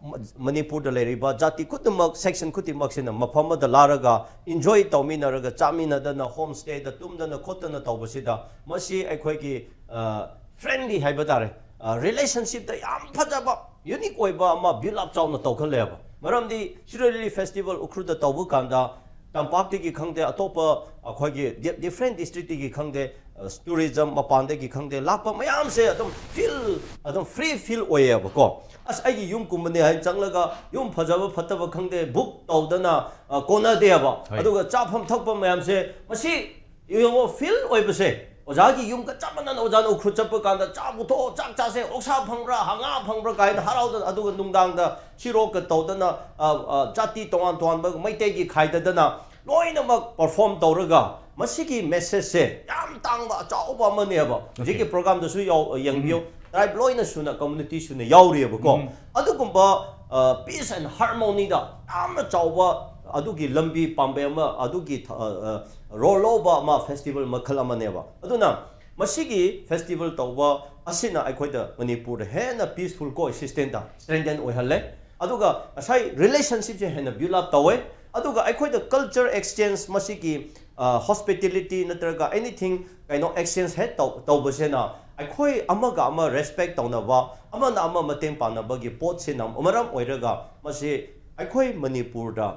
ꯃ-, ꯃꯅꯤꯄꯨꯔꯗ ꯂꯩꯔꯤꯕ ꯖꯥꯇꯤ ꯈꯨꯗꯤꯡꯃꯛ, ꯁꯦꯛꯁꯟ ꯈꯨꯗꯤꯡꯃꯛꯁꯤꯅ ꯃꯐꯝ ꯑꯃꯗ ꯂꯥꯛꯂꯒ ꯏꯟꯖꯣꯏ ꯇꯧꯃꯤꯟꯅꯔꯒ, ꯆꯥꯃꯤꯟꯅꯗꯅ, ꯍꯣꯝ ꯁ꯭ꯇꯦꯗ ꯇꯨꯝꯗꯅ ꯈꯣꯠꯇꯅ ꯇꯧꯕꯁꯤꯗ, ꯃꯁꯤ ꯑꯩꯈꯣꯏꯒꯤ, ꯑ, ꯐ꯭ꯔꯦꯟꯂꯤ ꯍꯥꯏꯕ ꯇꯥꯔꯦ, ꯑ, ꯔꯤꯂꯦꯁꯟꯁꯤꯞꯇ ꯌꯥꯝ ꯐꯖꯕ, ꯌꯨꯅꯤꯛ ꯑꯣꯏꯕ ꯑꯃ ꯕꯤꯜ ꯑꯞ ꯆꯥꯎꯅ ꯇꯧꯈꯠꯂꯦꯕ꯫ ꯃꯔꯝꯗꯤ ꯁꯤꯔꯣꯏ ꯂꯤꯂꯤ ꯐꯦꯁꯇꯤꯚꯦꯜ ꯎꯈ꯭ꯔꯨꯜꯗ ꯇꯧꯕ ꯀꯥꯟꯗ, ꯇꯝꯄꯥꯛꯇꯒꯤ ꯈꯪꯗꯦ, ꯑꯇꯣꯞꯄ ꯑꯩꯈꯣꯏꯒꯤ ꯗꯤ-, ꯗꯤꯐ꯭ꯔꯦꯟ ꯗꯤꯁꯇ꯭ꯔꯤꯛꯇꯒꯤ ꯈꯪꯗꯦ, ꯑ, ꯇꯨꯔꯤꯖꯝ ꯃꯄꯥꯟꯗꯒꯤ ꯈꯪꯗꯦ, ꯂꯥꯛꯄ ꯃꯌꯥꯝꯁꯦ ꯑꯗꯨꯝ ꯐꯤꯜ, ꯑꯗꯨꯝ ꯐ꯭ꯔꯤ ꯐꯤꯜ ꯑꯣꯏꯌꯦꯕꯀꯣ꯫ ꯑꯁ, ꯑꯩꯒꯤ ꯌꯨꯝ ꯀꯨꯝꯕꯅꯦ ꯍꯥꯏꯅ ꯆꯪꯂꯒ ꯌꯨꯝ ꯐꯖꯕ ꯐꯠꯇꯕ ꯈꯪꯗꯦ, ꯕꯨꯛ ꯇꯧꯗꯅ, ꯑ, ꯀꯣꯟꯅꯗꯦꯕ꯫ ꯍꯣꯏ. ꯑꯗꯨꯒ ꯆꯥꯐꯝ ꯊꯛꯄ ꯃꯌꯥꯝꯁꯦ, ꯃꯁꯤ ꯌꯦꯡꯉꯣ, ꯐꯤꯜ ꯑꯣꯏꯕꯁꯦ, ꯑꯣꯖꯥꯒꯤ ꯌꯨꯝꯒ ꯆꯞ ꯃꯥꯟꯅꯅ ꯑꯣꯖꯥꯅ ꯎꯈ꯭ꯔꯨꯜ ꯆꯠꯄ ꯀꯥꯟꯗ ꯆꯥꯛ ꯄꯨꯊꯣꯛꯑꯣ, ꯆꯥꯛ ꯆꯥꯁꯦ, ꯑꯣꯛꯁꯥ ꯐꯪꯕ꯭ꯔꯥ, ꯉꯥ ꯐꯪꯕ꯭ꯔꯥ ꯀꯥꯏꯅ ꯍꯔꯥꯎꯗꯅ, ꯑꯗꯨꯒ ꯅꯨꯡꯗꯥꯡꯗ ꯁꯤꯔꯣꯛꯀ ꯇꯧꯗꯅ, ꯑ, ꯑ, ꯖꯥꯇꯤ ꯇꯣꯉꯥꯟ ꯇꯣꯉꯥꯟꯕ ꯃꯩꯇꯩꯒꯤ ꯈꯥꯏꯗꯗꯅ ꯂꯣꯏꯅꯃꯛ perform ꯇꯧꯔꯒ, ꯃꯁꯤꯒꯤ message ꯁꯦ ꯌꯥꯝ ꯇꯥꯡꯕ ꯑꯆꯧꯕ ꯑꯃꯅꯦꯕ꯫ ꯍꯧꯖꯤꯛꯀꯤ program ꯗꯁꯨ ꯌꯥꯎ-, ꯌꯦꯡꯕꯤꯌꯨ꯫ Tribe ꯂꯣꯏꯅ ꯁꯨꯅ, community ꯁꯨꯅ ꯌꯥꯎꯔꯤꯑꯕꯀꯣ꯫ ꯑꯗꯨꯒꯨꯝꯕ, ꯑ, peace and harmony ꯗ ꯌꯥꯝꯅ ꯆꯥꯎꯕ ꯑꯗꯨꯒꯤ ꯂꯝꯕꯤ ꯄꯥꯝꯕꯩ ꯑꯃ, ꯑꯗꯨꯒꯤ ꯊ-, ꯑ, ꯑ, role ꯂꯧꯕ ꯑꯃ festival ꯃꯈꯜ ꯑꯃꯅꯦꯕ꯫ ꯑꯗꯨꯅ ꯃꯁꯤꯒꯤ festival ꯇꯧꯕ ꯑꯁꯤꯅ ꯑꯩꯈꯣꯏꯗ ꯃꯅꯤꯄꯨꯔꯗ ꯍꯦꯟꯅ peaceful coexistence ꯇ strengthen ꯑꯣꯏꯍꯜꯂꯦ꯫ ꯑꯗꯨꯒ ꯉꯁꯥꯏ relationship ꯁꯦ ꯍꯦꯟꯅ build up ꯇꯧꯋꯦ꯫ ꯑꯗꯨꯒ ꯑꯩꯈꯣꯏꯗ culture exchange, ꯃꯁꯤꯒꯤ, ꯑ, hospitality ꯅꯠꯇ꯭ꯔꯒ anything, ꯀꯩꯅꯣ, exchange ꯍꯦꯛ ꯇꯧ-, ꯇꯧꯕꯁꯤꯅ ꯑꯩꯈꯣꯏ ꯑꯃꯒ ꯑꯃ respect ꯇꯧꯅꯕ, ꯑꯃꯅ ꯑꯃ ꯃꯇꯦꯡ ꯄꯥꯡꯅꯕꯒꯤ ꯄꯣꯠꯁꯤꯅ ꯃꯔꯝ ꯑꯣꯏꯔꯒ ꯃꯁꯤ ꯑꯩꯈꯣꯏ ꯃꯅꯤꯄꯨꯔꯗ,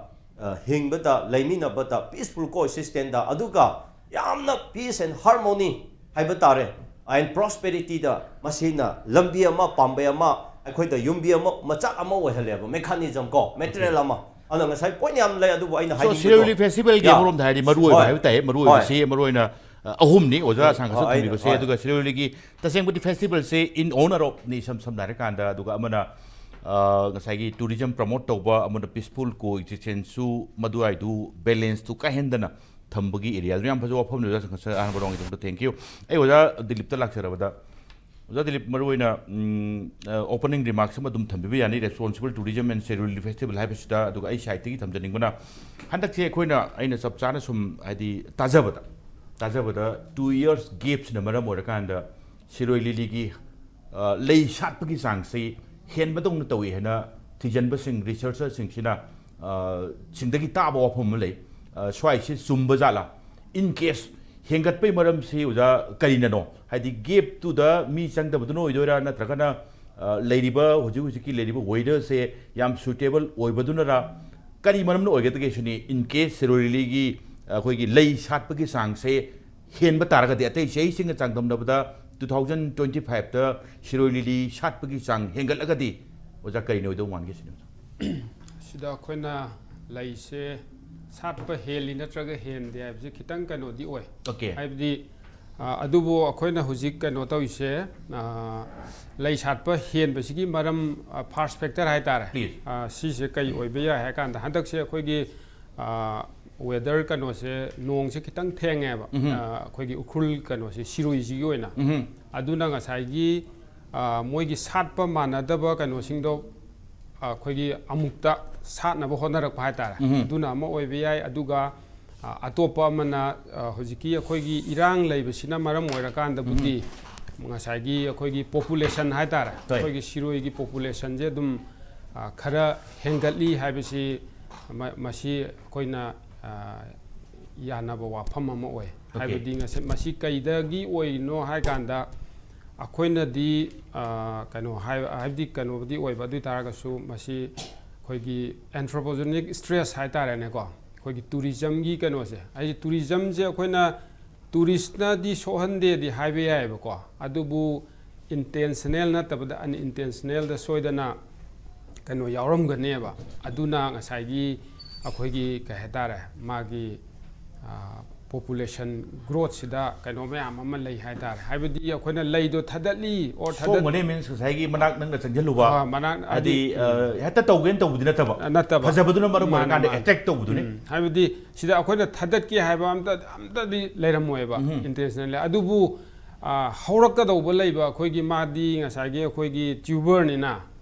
ꯑ, ꯍꯤꯡꯕꯗ, ꯂꯩꯃꯤꯟꯅꯕꯗ, peaceful coexistence ꯇ, ꯑꯗꯨꯒ ꯌꯥꯝꯅ peace and harmony ꯍꯥꯏꯕ ꯇꯥꯔꯦ, and prosperity ꯗ ꯃꯁꯤꯅ ꯂꯝꯕꯤ ꯑꯃ, ꯄꯥꯝꯕꯩ ꯑꯃ, ꯑꯩꯈꯣꯏꯗ ꯌꯨꯝꯕꯤ ꯑꯃ, ꯃꯆꯥꯛ ꯑꯃ ꯑꯣꯏꯍꯜꯂꯦꯕ, mechanism ꯀꯣ, material ꯑꯃ꯫ ꯑꯗꯨꯅ ꯉꯁꯥꯏ point ꯌꯥꯝ ꯂꯩ, ꯑꯗꯨꯕꯨ ꯑꯩꯅ So, ꯍꯥꯏꯅꯤꯡꯕꯗꯣ, ꯁꯤꯔꯣꯏ ꯂꯤꯂꯤ festival ꯒꯤ yeah. ꯑꯃꯔꯣꯝꯗ ꯍꯥꯏꯔꯗꯤ ꯃꯔꯨ ꯑꯣꯏꯕ ꯍꯣꯏ꯫ ꯍꯥꯏꯕ ꯇꯥꯏ, ꯃꯔꯨ ꯍꯣꯏ꯫ ꯑꯣꯏꯕꯁꯤ ꯃꯔꯨ ꯑꯣꯏꯅ, ꯑ, ꯑꯍꯨꯝꯅꯤ ꯑꯣꯖꯥ ꯎꯝ, ꯁꯪꯒꯁꯨ ꯍꯣꯏ, ꯑꯩꯅ, ꯊꯝꯕꯤꯕꯁꯦ, ꯍꯣꯏ꯫ ꯑꯗꯨꯒ ꯁꯤꯔꯣꯏ ꯂꯤꯂꯤꯒꯤ ꯇꯁꯦꯡꯕꯗꯤ festival say in honour of ꯅꯤ, ꯏꯁꯝ ꯁꯝꯅ ꯍꯥꯏꯔꯀꯥꯟꯗ, ꯑꯗꯨꯒ ꯑꯃꯅ, ꯑ, ꯉꯁꯥꯏꯒꯤ tourism promote ꯇꯧꯕ, ꯑꯃꯅ peaceful coexistence ꯁꯨ, ꯃꯗꯨꯋꯥꯏꯗꯨ balance ꯇꯨ ꯀꯥꯏꯍꯟꯗꯅ ꯊꯝꯕꯒꯤ area ꯗꯨ ꯌꯥꯝ ꯐꯖꯕ ꯋꯥꯐꯝꯅꯤ ꯑꯣꯖꯥ ꯁꯪꯒꯁ ꯑꯍꯥꯟꯕ ꯔꯣꯡꯒꯤꯗꯃꯛꯇ thank you꯫ ꯑꯩ ꯑꯣꯖꯥ ꯗꯤꯂꯤꯞꯇ ꯂꯥꯛꯆꯔꯕꯗ, ꯑꯣꯖꯥ ꯗꯤꯂꯤꯞ, ꯃꯔꯨꯑꯣꯏꯅ, ꯎꯝ, ꯑ, opening remarks ꯑꯃ ꯑꯗꯨꯝ ꯊꯝꯕꯤꯕ ꯌꯥꯅꯤ, responsible tourism and Shirui lily festival ꯍꯥꯏꯕꯁꯤꯗ꯫ ꯑꯗꯨꯒ ꯑꯩ side ꯇꯒꯤ ꯊꯝꯖꯅꯤꯡꯕꯅ, ꯍꯟꯗꯛꯁꯦ ꯑꯩꯈꯣꯏꯅ, ꯑꯩꯅ ꯆꯞ ꯆꯥꯅ ꯁꯨꯝ, ꯍꯥꯏꯗꯤ, ꯇꯥꯖꯕꯗ, ꯇꯥꯖꯕꯗ two years gap ꯁꯤꯅ ꯃꯔꯝ ꯑꯣꯏꯔꯀꯥꯟꯗ ꯁꯤꯔꯣꯏ ꯂꯤꯂꯤꯒꯤ, ꯑ, ꯂꯩ ꯁꯥꯠꯄꯒꯤ ꯆꯥꯡꯁꯤ ꯍꯦꯟꯕꯗꯧꯅ ꯇꯧꯏ ꯍꯥꯏꯅ ꯊꯤꯖꯤꯟꯕꯁꯤꯡ, researcher ꯁꯤꯡꯁꯤꯅ, ꯑ, ꯁꯤꯡꯗꯒꯤ ꯇꯥꯕ ꯋꯥꯐꯝ ꯑꯃ ꯂꯩ꯫ ꯑ, ꯁ꯭ꯋꯥꯏꯁꯤ ꯆꯨꯝꯕ ꯖꯥꯠꯂꯥ? In case ꯍꯦꯟꯒꯠꯄꯩ ꯃꯔꯝꯁꯤ ꯑꯣꯖꯥ ꯀꯔꯤꯅꯅꯣ? ꯍꯥꯏꯗꯤ gap ꯇꯨꯗ ꯃꯤ ꯆꯪꯗꯕꯗꯨꯅ ꯑꯣꯏꯗꯣꯏꯔꯥ, ꯅꯠꯇ꯭ꯔꯒꯅ, ꯑ, ꯂꯩꯔꯤꯕ, ꯍꯧꯖꯤꯛ ꯍꯧꯖꯤꯛꯀꯤ ꯂꯩꯔꯤꯕ weather ꯁꯦ ꯌꯥꯝ suitable ꯑꯣꯏꯕꯗꯨꯅꯔꯥ? ꯀꯔꯤ ꯃꯔꯝꯅ ꯑꯣꯏꯒꯗꯒꯦ ꯁꯤꯅꯤ? In case ꯁꯤꯔꯣꯏ ꯂꯤꯂꯤꯒꯤ, ꯑꯩꯈꯣꯏꯒꯤ ꯂꯩ ꯁꯥꯠꯄꯒꯤ ꯆꯥꯡꯁꯦ ꯍꯦꯟꯕ ꯇꯥꯔꯒꯗꯤ, ꯑꯇꯩ ꯆꯍꯤꯁꯤꯡꯒ ꯆꯥꯡꯗꯝꯅꯕꯗ two thousand twenty five ꯇ ꯁꯤꯔꯣꯏ ꯂꯤꯂꯤ ꯁꯥꯠꯄꯒꯤ ꯆꯥꯡ ꯍꯦꯟꯒꯠꯂꯒꯗꯤ, ꯑꯣꯖꯥ, ꯀꯔꯤꯅ ꯑꯣꯏꯗꯧ ꯃꯥꯟꯒꯦ ꯁꯤꯅꯤ, ꯑꯣꯖꯥ? ꯁꯤꯗ ꯑꯩꯈꯣꯏꯅ ꯂꯩꯁꯦ ꯁꯥꯠꯄ ꯍꯦꯜꯂꯤ ꯅꯠꯇ꯭ꯔꯒ ꯍꯦꯟꯗꯦ ꯍꯥꯏꯕꯁꯦ ꯈꯤꯇꯪ ꯀꯩꯅꯣꯗꯤ ꯑꯣꯏ꯫ Okay. ꯍꯥꯏꯕꯗꯤ ꯑ, ꯑꯗꯨꯕꯨ ꯑꯩꯈꯣꯏꯅ ꯍꯧꯖꯤꯛ ꯀꯩꯅꯣ ꯇꯧꯔꯤꯁꯦ, ꯑ, ꯂꯩ ꯁꯥꯠꯄ ꯍꯦꯟꯕꯁꯤꯒꯤ ꯃꯔꯝ, ꯑ, first factor ꯍꯥꯏꯇꯥꯔꯦ꯫ Please. ꯑ, ꯁꯤꯁꯦ ꯀꯩ ꯑꯣꯏꯕ ꯌꯥꯏ ꯍꯥꯏ ꯀꯥꯟꯗ, ꯍꯟꯗꯛꯁꯦ ꯑꯩꯈꯣꯏꯒꯤ, ꯑ, weather ꯀꯩꯅꯣꯁꯦ, ꯅꯣꯡꯁꯦ ꯈꯤꯇꯪ ꯊꯦꯡꯉꯦꯕ꯫ ꯎꯝꯍꯨꯝ꯫ ꯑ, ꯑꯩꯈꯣꯏꯒꯤ ꯎꯈ꯭ꯔꯨꯜ ꯀꯩꯅꯣꯁꯦ, ꯁꯤꯔꯣꯏꯁꯤꯒꯤ ꯑꯣꯏꯅ꯫ ꯎꯝꯍꯨꯝ꯫ ꯑꯗꯨꯅ ꯉꯁꯥꯏꯒꯤ, ꯑ, ꯃꯣꯏꯒꯤ ꯁꯥꯠꯄ ꯃꯥꯟꯅꯗꯕ ꯀꯩꯅꯣꯁꯤꯡꯗꯣ, ꯑ, ꯑꯩꯈꯣꯏꯒꯤ ꯑꯃꯨꯛꯇ ꯁꯥꯠꯅꯕ ꯍꯣꯠꯅꯔꯛꯄ ꯍꯥꯏꯇꯥꯔꯦ꯫ ꯎꯝꯍꯨꯝ꯫ ꯑꯗꯨꯅ ꯑꯃ ꯑꯣꯏꯕ ꯌꯥꯏ꯫ ꯑꯗꯨꯒ, ꯑ, ꯑꯇꯣꯞꯄ ꯑꯃꯅ, ꯑ, ꯍꯧꯖꯤꯛꯀꯤ ꯑꯩꯈꯣꯏꯒꯤ ꯏꯔꯥꯡ ꯂꯩꯕꯁꯤꯅ ꯃꯔꯝ ꯑꯣꯏꯔꯀꯥꯟꯗꯕꯨꯗꯤ ꯉꯁꯥꯏꯒꯤ ꯑꯩꯈꯣꯏꯒꯤ population ꯍꯥꯏꯇꯥꯔꯦ, ꯍꯣꯏ꯫ ꯑꯩꯈꯣꯏꯒꯤ ꯁꯤꯔꯣꯏꯒꯤ populationꯁꯦ ꯑꯗꯨꯝ, ꯑ, ꯈꯔ ꯍꯦꯟꯒꯠꯂꯤ ꯍꯥꯏꯕꯁꯤ ꯃ-, ꯃꯁꯤ ꯑꯩꯈꯣꯏꯅ, ꯑ, ꯌꯥꯅꯕ ꯋꯥꯐꯝ ꯑꯃ ꯑꯣꯏ꯫ Okay. ꯍꯥꯏꯕꯗꯤ ꯉꯁꯤ ꯃꯁꯤ ꯀꯩꯗꯒꯤ ꯑꯣꯏꯔꯤꯅꯣ ꯍꯥꯏ ꯀꯥꯟꯗ, ꯑꯩꯈꯣꯏꯅꯗꯤ, ꯑ, ꯀꯩꯅꯣ ꯍꯥꯏ-, ꯍꯥꯏꯕꯗꯤ ꯀꯩꯅꯣꯕꯨꯗꯤ ꯑꯣꯏꯕ, ꯑꯗꯨ ꯑꯣꯏ ꯇꯥꯔꯒꯁꯨ ꯃꯁꯤ ꯑꯩꯈꯣꯏꯒꯤ anthropogenic stress ꯍꯥꯏ ꯇꯥꯔꯦꯅꯦꯀꯣ, ꯑꯩꯈꯣꯏꯒꯤ tourismꯒꯤ ꯀꯩꯅꯣꯁꯦ, ꯍꯥꯏꯗꯤ tourismꯁꯦ ꯑꯩꯈꯣꯏꯅ touristꯅꯗꯤ ꯁꯣꯛꯍꯟꯗꯦꯗꯤ ꯍꯥꯏꯕ ꯌꯥꯏꯑꯕꯀꯣ, ꯑꯗꯨꯕꯨ intentional ꯅꯠꯇꯕꯗ unintentionalꯗ ꯁꯣꯏꯗꯅ ꯀꯩꯅꯣ ꯌꯥꯎꯔꯝꯒꯅꯦꯕ꯫ ꯑꯗꯨꯅ ꯉꯁꯥꯏꯒꯤ ꯑꯩꯈꯣꯏꯒꯤ ꯀꯩ ꯍꯥꯏꯇꯥꯔꯦ, ꯃꯥꯒꯤ, ꯑ, population growthꯁꯤꯗ ꯀꯩꯅꯣ ꯃꯌꯥꯝ ꯑꯃ ꯂꯩ ꯍꯥꯏꯇꯥꯔꯦ꯫ ꯍꯥꯏꯕꯗꯤ ꯑꯩꯈꯣꯏꯅ ꯂꯩꯗꯣ ꯊꯥꯗꯠꯂꯤ or ꯊꯥꯗꯠ- ꯁꯣꯡꯕꯅꯦ means ꯉꯁꯥꯏꯒꯤ ꯃꯅꯥꯛ ꯅꯪꯅ ꯆꯪꯁꯤꯜꯂꯨꯕ, ꯑ, ꯃꯅꯥꯛ ꯍꯥꯏꯗꯤ, ꯍꯥꯏꯗꯤ, ꯑ, ꯍꯦꯛꯇ ꯇꯧꯒꯦꯅ ꯇꯧꯕꯗꯤ ꯅꯠꯇꯕ, ꯅꯠꯇꯕ꯫ ꯐꯖꯕꯗꯨꯅ ꯃꯔꯝ ꯃꯥꯅꯦ, ꯑꯣꯏꯔꯀꯥꯟꯗ ꯃꯥꯅꯦ꯫ attract ꯇꯧꯕꯗꯨꯅꯤ꯫ ꯎꯝ, ꯍꯥꯏꯕꯗꯤ ꯁꯤꯗ ꯑꯩꯈꯣꯏꯅ ꯊꯥꯗꯠꯀꯦ ꯍꯥꯏꯕ ꯑꯝꯇ, ꯑꯝꯇꯗꯤ ꯂꯩꯔꯝꯃꯣꯏꯕ, ꯎꯝ꯫ intentional꯫ ꯑꯗꯨꯕꯨ, ꯑ, ꯍꯧꯔꯛꯀꯗꯧꯕ ꯂꯩꯕ ꯑꯩꯈꯣꯏꯒꯤ, ꯃꯥꯗꯤ ꯉꯁꯥꯏꯒꯤ ꯑꯩꯈꯣꯏꯒꯤ tuberꯅꯤꯅ,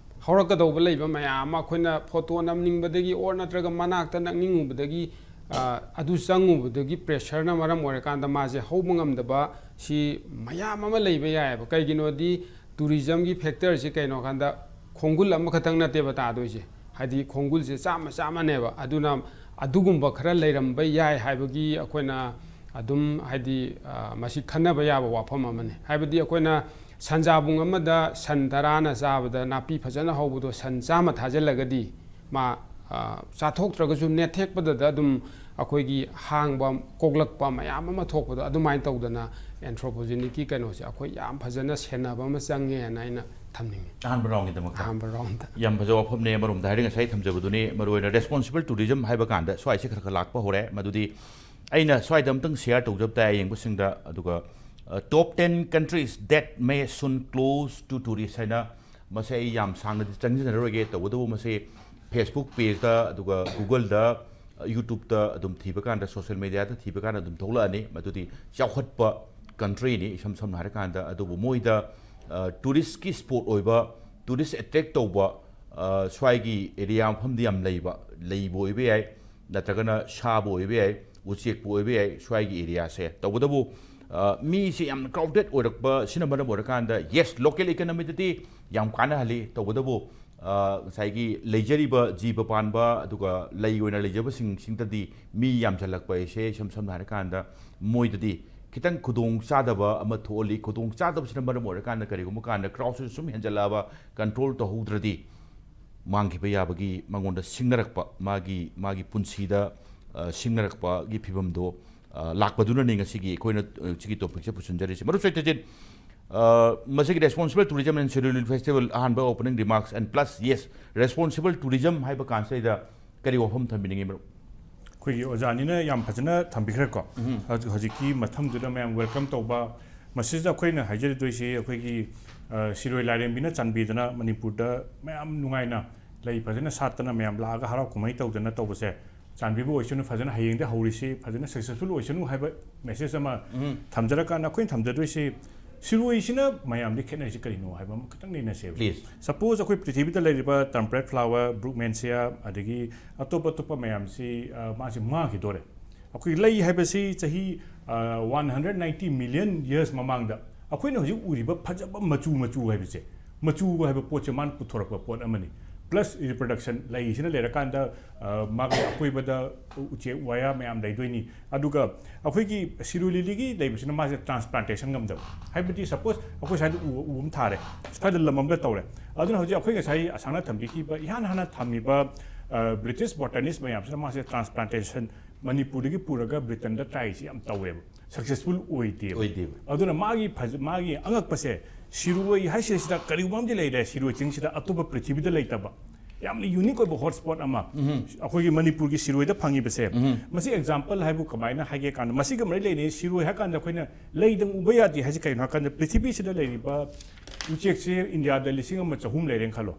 ꯍꯧꯔꯛꯀꯗꯧꯕ ꯂꯩꯕ ꯃꯌꯥꯝ ꯑꯃ ꯑꯩꯈꯣꯏꯅ photo ꯅꯝꯅꯤꯡꯕꯗꯒꯤ or ꯅꯠꯇ꯭ꯔꯒ ꯃꯅꯥꯛꯇ ꯅꯛꯅꯤꯡꯉꯨꯕꯗꯒꯤ, ꯑ, ꯑꯗꯨ ꯆꯪꯉꯨꯕꯗꯒꯤ pressureꯅ ꯃꯔꯝ ꯑꯣꯏꯔꯀꯥꯟꯗ ꯃꯥꯁꯦ ꯍꯧꯕ ꯉꯝꯗꯕ ꯁꯤ ꯃꯌꯥꯝ ꯑꯃ ꯂꯩꯕ ꯌꯥꯏꯑꯕ꯫ ꯀꯩꯒꯤꯅꯣꯗꯤ tourismꯒꯤ factorꯁꯤ ꯀꯩꯅꯣ ꯀꯥꯟꯗ ꯈꯣꯡꯒꯨꯜ ꯑꯃꯈꯛꯇꯪ ꯅꯠꯇꯦꯕ ꯇꯥꯗꯣꯏꯁꯦ, ꯍꯥꯏꯗꯤ ꯈꯣꯡꯒꯨꯜꯁꯦ ꯆꯥꯝꯃ ꯆꯥꯝꯃꯅꯦꯕ꯫ ꯑꯗꯨꯅ ꯑꯗꯨꯒꯨꯝꯕ ꯈꯔ ꯂꯩꯔꯝꯕ ꯌꯥꯏ ꯍꯥꯏꯕꯒꯤ ꯑꯩꯈꯣꯏꯅ ꯑꯗꯨꯝ ꯍꯥꯏꯗꯤ, ꯑ, ꯃꯁꯤ ꯈꯟꯅꯕ ꯌꯥꯕ ꯋꯥꯐꯝ ꯑꯃꯅꯤ꯫ ꯍꯥꯏꯕꯗꯤ ꯑꯩꯈꯣꯏꯅ ꯁꯟꯖꯥꯕꯨꯡ ꯑꯃꯗ ꯁꯟ ꯇꯔꯥꯅ ꯆꯥꯕꯗ ꯅꯥꯄꯤ ꯐꯖꯅ ꯍꯧꯕꯗꯣ ꯁꯟ ꯆꯥꯝꯃ ꯊꯥꯖꯤꯜꯂꯒꯗꯤ ꯃꯥ, ꯑ, ꯆꯥꯊꯣꯛꯇ꯭ꯔꯒꯁꯨ ꯅꯦꯠꯊꯦꯛꯄꯗꯗ ꯑꯗꯨꯝ ꯑꯩꯈꯣꯏꯒꯤ ꯍꯥꯡꯕ, ꯀꯣꯛꯂꯛꯄ ꯃꯌꯥꯝ ꯑꯃ ꯊꯣꯛꯄꯗꯣ, ꯑꯗꯨꯃꯥꯏꯅ ꯇꯧꯗꯅ anthropogenicꯀꯤ ꯀꯩꯅꯣꯁꯦ ꯑꯩꯈꯣꯏ ꯌꯥꯝ ꯐꯖꯅ ꯁꯦꯟꯅꯕ ꯑꯃ ꯆꯪꯉꯦꯅ ꯑꯩꯅ ꯊꯝꯅꯤꯡꯉꯤ꯫ ꯑꯍꯥꯟꯕ roundꯒꯤꯗꯃꯛꯇ꯫ ꯑꯍꯥꯟꯕ roundꯗ꯫ ꯌꯥꯝ ꯐꯖꯕ ꯋꯥꯐꯝꯅꯦ꯫ ꯑꯃꯔꯣꯝꯗ ꯍꯥꯏꯔꯗꯤ ꯉꯁꯥꯏ ꯊꯝꯖꯕꯗꯨꯅꯤ, ꯃꯔꯨꯑꯣꯏꯅ responsible tourism ꯍꯥꯏꯕ ꯀꯥꯟꯗ ꯁ꯭ꯋꯥꯏꯁꯦ ꯈꯔ ꯈꯔ ꯂꯥꯛꯄ ꯍꯧꯔꯦ꯫ ꯃꯗꯨꯗꯤ ꯑꯩꯅ ꯁ꯭ꯋꯥꯏꯗ ꯑꯝꯇꯪ ꯁꯤꯌꯥꯔ ꯇꯧꯖꯕ ꯇꯥꯏ ꯌꯦꯡꯕꯁꯤꯡꯗ꯫ ꯑꯗꯨꯒ ꯇꯣꯞ ꯇꯦꯟ ꯀꯟꯇ꯭ꯔꯤꯁ ꯗꯦꯠ ꯃꯦ ꯁꯨꯟ ꯀ꯭ꯂꯣꯁ ꯇꯨ ꯇꯨꯔꯤꯁ ꯍꯥꯏꯅ, ꯃꯁꯤ ꯑꯩ ꯌꯥꯝ ꯁꯥꯡꯅꯗꯤ ꯆꯪꯁꯤꯟꯅꯔꯣꯏꯒꯦ꯫ ꯇꯧꯕꯇꯕꯨ ꯃꯁꯤ ꯐꯦꯁꯕꯨꯛ ꯄꯦꯖꯇ, ꯑꯗꯨꯒ ꯒꯨꯒꯜꯗ, ꯌꯨꯇ꯭ꯌꯨꯕꯇ ꯑꯗꯨꯝ ꯊꯤꯕ ꯀꯥꯟꯗ, ꯁꯣꯁꯤꯌꯦꯜ ꯃꯦꯗꯤꯌꯥꯗ ꯊꯤꯕ ꯀꯥꯟꯗ ꯑꯗꯨꯝ ꯊꯣꯛꯂꯛꯑꯅꯤ꯫ ꯃꯗꯨꯗꯤ ꯆꯥꯎꯈꯠꯄ ꯀꯟꯇ꯭ꯔꯤꯅꯤ, ꯏꯁꯝ ꯁꯝꯅ ꯍꯥꯏꯔꯀꯥꯟꯗ꯫ ꯑꯗꯨꯕꯨ ꯃꯣꯏꯗ ꯇꯨꯔꯤꯁꯀꯤ ꯁ꯭ꯄꯣꯠ ꯑꯣꯏꯕ, ꯇꯨꯔꯤꯁ ꯑꯦꯇ꯭ꯔꯦꯛ ꯇꯧꯕ, ꯁ꯭ꯋꯥꯏꯒꯤ ꯑꯦꯔꯤꯌꯥ ꯃꯐꯝꯗꯤ ꯌꯥꯝ ꯂꯩꯕ, ꯂꯩꯕ ꯑꯣꯏꯕ ꯌꯥꯏ, ꯅꯠꯇ꯭ꯔꯒꯅ ꯁꯥꯕꯨ ꯑꯣꯏꯕ ꯌꯥꯏ, ꯎꯆꯦꯛꯄꯨ ꯑꯣꯏꯕ ꯌꯥꯏ, ꯁ꯭ꯋꯥꯏꯒꯤ ꯑꯦꯔꯤꯌꯥꯁꯦ꯫ ꯇꯧꯕꯇꯕꯨ ꯃꯤꯁꯦ ꯌꯥꯝꯅ ꯀ꯭ꯔꯥꯎꯗꯦꯠ ꯑꯣꯏꯔꯛꯄꯁꯤꯅ ꯃꯔꯝ ꯑꯣꯏꯔꯀꯥꯟꯗ, ꯌꯦꯁ, ꯂꯣꯀꯦꯜ ꯏꯀꯅꯃꯤꯗꯗꯤ ꯌꯥꯝ ꯀꯥꯟꯅꯍꯜꯂꯤ꯫ ꯇꯧꯕꯇꯕꯨ ꯉꯁꯥꯏꯒꯤ ꯂꯩꯖꯔꯤꯕ ꯖꯤꯕ ꯄꯥꯟꯕ ꯑꯗꯨꯒ ꯂꯩ ꯑꯣꯏꯅ ꯂꯩꯖꯕꯁꯤꯡꯁꯤꯡꯗꯗꯤ ꯃꯤ ꯌꯥꯝꯁꯤꯜꯂꯛꯄ ꯍꯥꯏꯁꯦ, ꯏꯁꯝ ꯁꯝꯅ ꯍꯥꯏꯔꯀꯥꯟꯗ, ꯃꯣꯏꯗꯗꯤ ꯈꯤꯇꯪ ꯈꯨꯗꯣꯡ ꯆꯥꯗꯕ ꯑꯃ ꯊꯣꯛꯍꯜꯂꯤ꯫ ꯈꯨꯗꯣꯡ ꯆꯥꯗꯕꯁꯤꯅ ꯃꯔꯝ ꯑꯣꯏꯔꯀꯥꯟꯗ, ꯀꯔꯤꯒꯨꯝꯕ ꯀꯥꯟꯗ ꯀ꯭ꯔꯥꯎꯗꯁꯤꯁꯨ ꯁꯨꯝ ꯍꯦꯟꯖꯜꯂꯛꯑꯕ, ꯀꯟꯇ꯭ꯔꯣꯜ ꯇꯧꯍꯧꯗ꯭ꯔꯗꯤ, ꯃꯥꯡꯈꯤꯕ ꯌꯥꯕꯒꯤ, ꯃꯉꯣꯟꯗ ꯁꯤꯡꯅꯔꯛꯄ, ꯃꯥꯒꯤ, ꯃꯥꯒꯤ ꯄꯨꯟꯁꯤꯗ ꯁꯤꯡꯅꯔꯛꯄꯒꯤ ꯐꯤꯕꯝꯗꯣ ꯂꯥꯛꯄꯗꯨꯅꯅꯤ ꯉꯁꯤꯒꯤ ꯑꯩꯈꯣꯏꯅ ꯁꯤꯒꯤ ꯇꯣꯄꯤꯛꯁꯦ ꯄꯨꯁꯤꯟꯖꯔꯤꯁꯦ꯫ ꯃꯔꯨꯞ ꯁꯣꯏꯇꯖꯤꯠ, ꯃꯁꯤꯒꯤ Responsible Tourism and Shirui Lily Festival ꯑꯍꯥꯟꯕ opening remarks and plus, yes, responsible tourism ꯍꯥꯏꯕ ꯀꯥꯟꯁꯤꯗꯩꯗ ꯀꯔꯤ ꯋꯥꯐꯝ ꯊꯝꯕꯤꯅꯤꯡꯉꯤ, ꯃꯔꯨꯞ? ꯑꯩꯈꯣꯏꯒꯤ ꯑꯣꯖꯥꯅꯤꯅ ꯌꯥꯝ ꯐꯖꯅ ꯊꯝꯕꯤꯈ꯭ꯔꯦꯀꯣ꯫ ꯍꯧꯖꯤꯛ, ꯍꯧꯖꯤꯛꯀꯤ ꯃꯊꯪꯗꯨꯗ ꯃꯌꯥꯝ ꯋꯦꯜꯀꯝ ꯇꯧꯕ, ꯃꯁꯤꯗ ꯑꯩꯈꯣꯏꯅ ꯍꯥꯏꯖꯔꯤꯗꯣꯏꯁꯤ, ꯑꯩꯈꯣꯏꯒꯤ ꯁꯤꯔꯣꯏ ꯂꯥꯏꯔꯦꯝꯕꯤꯅ ꯆꯥꯟꯕꯤꯗꯅ ꯃꯅꯤꯄꯨꯔꯗ ꯃꯌꯥꯝ ꯅꯨꯡꯉꯥꯏꯅ ꯂꯩ ꯐꯖꯅ ꯁꯥꯠꯇꯅ ꯃꯌꯥꯝ ꯂꯥꯛꯑꯒ ꯍꯔꯥꯎ ꯀꯨꯝꯍꯩ ꯇꯧꯗꯅ ꯇꯧꯕꯁꯦ ꯆꯥꯟꯕꯤꯕ ꯑꯣꯏꯁꯅꯨ꯫ ꯐꯖꯅ ꯍꯌꯦꯡꯗꯤ ꯍꯧꯔꯤꯁꯤ, ꯐꯖꯅ ꯁꯛꯁꯦꯁꯐꯨꯜ ꯑꯣꯏꯁꯅꯨ ꯍꯥꯏꯕ ꯃꯦꯁꯦꯖ ꯑꯃ ꯊꯝꯖꯔꯀꯥꯟꯗ, ꯑꯩꯈꯣꯏꯅ ꯊꯝꯖꯗꯣꯏꯁꯤ ꯁꯤꯔꯣꯏꯁꯤꯅ ꯃꯌꯥꯝꯗꯤ ꯈꯦꯠꯅꯔꯤꯁꯤ ꯀꯔꯤꯅꯣ ꯍꯥꯏꯕ ꯑꯃ ꯈꯤꯇꯪ ꯅꯩꯅꯁꯦꯕ꯫ Please. ꯁꯄꯣꯖ, ꯑꯩꯈꯣꯏ ꯄ꯭ꯔꯤꯊꯤꯕꯤꯗ ꯂꯩꯔꯤꯕ temperate flower, Brugmansia, ꯑꯗꯒꯤ ꯑꯇꯣꯞ ꯑꯇꯣꯞꯄ ꯃꯌꯥꯝꯁꯤ, ꯑ, ꯃꯥꯁꯤ ꯃꯥꯡꯈꯤꯗꯣꯔꯦ꯫ ꯑꯩꯈꯣꯏ ꯂꯩ ꯍꯥꯏꯕꯁꯤ ꯆꯍꯤ, ꯑ, one hundred ninety million years ꯃꯃꯥꯡꯗ ꯑꯩꯈꯣꯏꯅ ꯍꯧꯖꯤꯛ ꯎꯔꯤꯕ ꯐꯖꯕ ꯃꯆꯨ ꯃꯆꯨ ꯍꯥꯏꯕꯁꯦ, ꯃꯆꯨ ꯍꯥꯏꯕ ꯄꯣꯠꯁꯦ ꯃꯥꯅ ꯄꯨꯊꯣꯔꯛꯄ ꯄꯣꯠ ꯑꯃꯅꯤ꯫ Plus reproduction, ꯂꯩꯁꯤꯅ ꯂꯩꯔꯀꯥꯟꯗ, ꯑ, ꯃꯥꯒꯤ ꯑꯀꯣꯏꯕꯗ ꯎꯆꯦꯛ ꯋꯥꯌꯥ ꯃꯌꯥꯝ ꯂꯩꯗꯣꯏꯅꯤ꯫ ꯑꯗꯨꯒ ꯑꯩꯈꯣꯏꯒꯤ ꯁꯤꯔꯣꯏ ꯂꯤꯂꯤꯒꯤ ꯂꯩꯕꯁꯤꯅ ꯃꯥꯁꯦ transplantation ꯉꯝꯗꯕ꯫ ꯍꯥꯏꯕꯗꯤ, ꯁꯄꯣꯖ, ꯑꯩꯈꯣꯏ ꯁ꯭ꯋꯥꯏꯗ ꯎ, ꯎ ꯑꯃ ꯊꯥꯔꯦ, ꯁ꯭ꯋꯥꯏꯗ ꯂꯝ ꯑꯃꯒ ꯇꯧꯔꯦ꯫ ꯑꯗꯨꯅ ꯍꯧꯖꯤꯛ ꯑꯩꯈꯣꯏ ꯉꯁꯥꯏ ꯑꯁꯥꯡꯅ ꯊꯝꯕꯤꯈꯤꯕ, ꯏꯍꯥꯟ ꯍꯥꯟꯅ ꯊꯝꯃꯤꯕ, ꯑ, ꯕ꯭ꯔꯤꯇꯤꯁ ꯕꯣꯇꯥꯅꯤꯁ ꯃꯌꯥꯝꯁꯤꯅ ꯃꯥꯁꯦ transplantation ꯃꯅꯤꯄꯨꯔꯗꯒꯤ ꯄꯨꯔꯒ ꯕ꯭ꯔꯤꯇꯦꯟꯗ ꯇ꯭ꯔꯥꯏꯁꯤ ꯌꯥꯝ ꯇꯧꯋꯦꯕ, ꯁꯛꯁꯦꯁꯐꯨꯜ ꯑꯣꯏꯗꯦꯕ꯫ ꯑꯣꯏꯗꯦꯕ꯫ ꯑꯗꯨꯅ ꯃꯥꯒꯤ ꯐꯖ-, ꯃꯥꯒꯤ ꯑꯉꯛꯄꯁꯦ, ꯁꯤꯔꯣꯏ ꯍꯥꯏꯁꯤꯗ ꯀꯔꯤꯒꯨꯝꯕ ꯑꯃꯗꯤ ꯂꯩꯔꯦ, ꯁꯤꯔꯣꯏ ꯆꯤꯡꯁꯤꯗ ꯑꯇꯣꯞꯄ ꯄ꯭ꯔꯤꯊꯤꯕꯤꯗ ꯂꯩꯇꯕ꯫ ꯌꯥꯝꯅ ꯌꯨꯅꯤꯛ ꯑꯣꯏꯕ ꯍꯣꯠ ꯁ꯭ꯄꯣꯠ ꯑꯃ ꯑꯩꯈꯣꯏꯒꯤ ꯃꯅꯤꯄꯨꯔꯒꯤ ꯁꯤꯔꯣꯏꯗ ꯐꯪꯉꯤꯕꯁꯦ꯫ ꯃꯁꯤ ꯑꯦꯛꯖꯥꯝꯄꯜ ꯍꯥꯏꯕꯨ ꯀꯃꯥꯏꯅ ꯍꯥꯏꯒꯦ ꯀꯥꯟꯗ, ꯃꯁꯤꯒ ꯃꯔꯤ ꯂꯩꯅꯩ꯫ ꯁꯤꯔꯣꯏ ꯍꯥꯏ ꯀꯥꯟꯗ ꯑꯩꯈꯣꯏꯅ ꯂꯩꯗꯪ ꯎꯕ ꯌꯥꯗꯦ ꯍꯥꯏꯁꯦ ꯀꯩꯅꯣ ꯍꯥꯏ ꯀꯥꯟꯗ, ꯄ꯭ꯔꯤꯊꯤꯕꯤꯁꯤꯗ ꯂꯩꯔꯤꯕ ꯎꯆꯦꯛꯁꯦ ꯏꯟꯗꯤꯌꯥꯗ ꯂꯤꯁꯤꯡ ꯑꯃ ꯆꯍꯨꯝ ꯂꯩꯔꯦꯅ ꯈꯜꯂꯣ꯫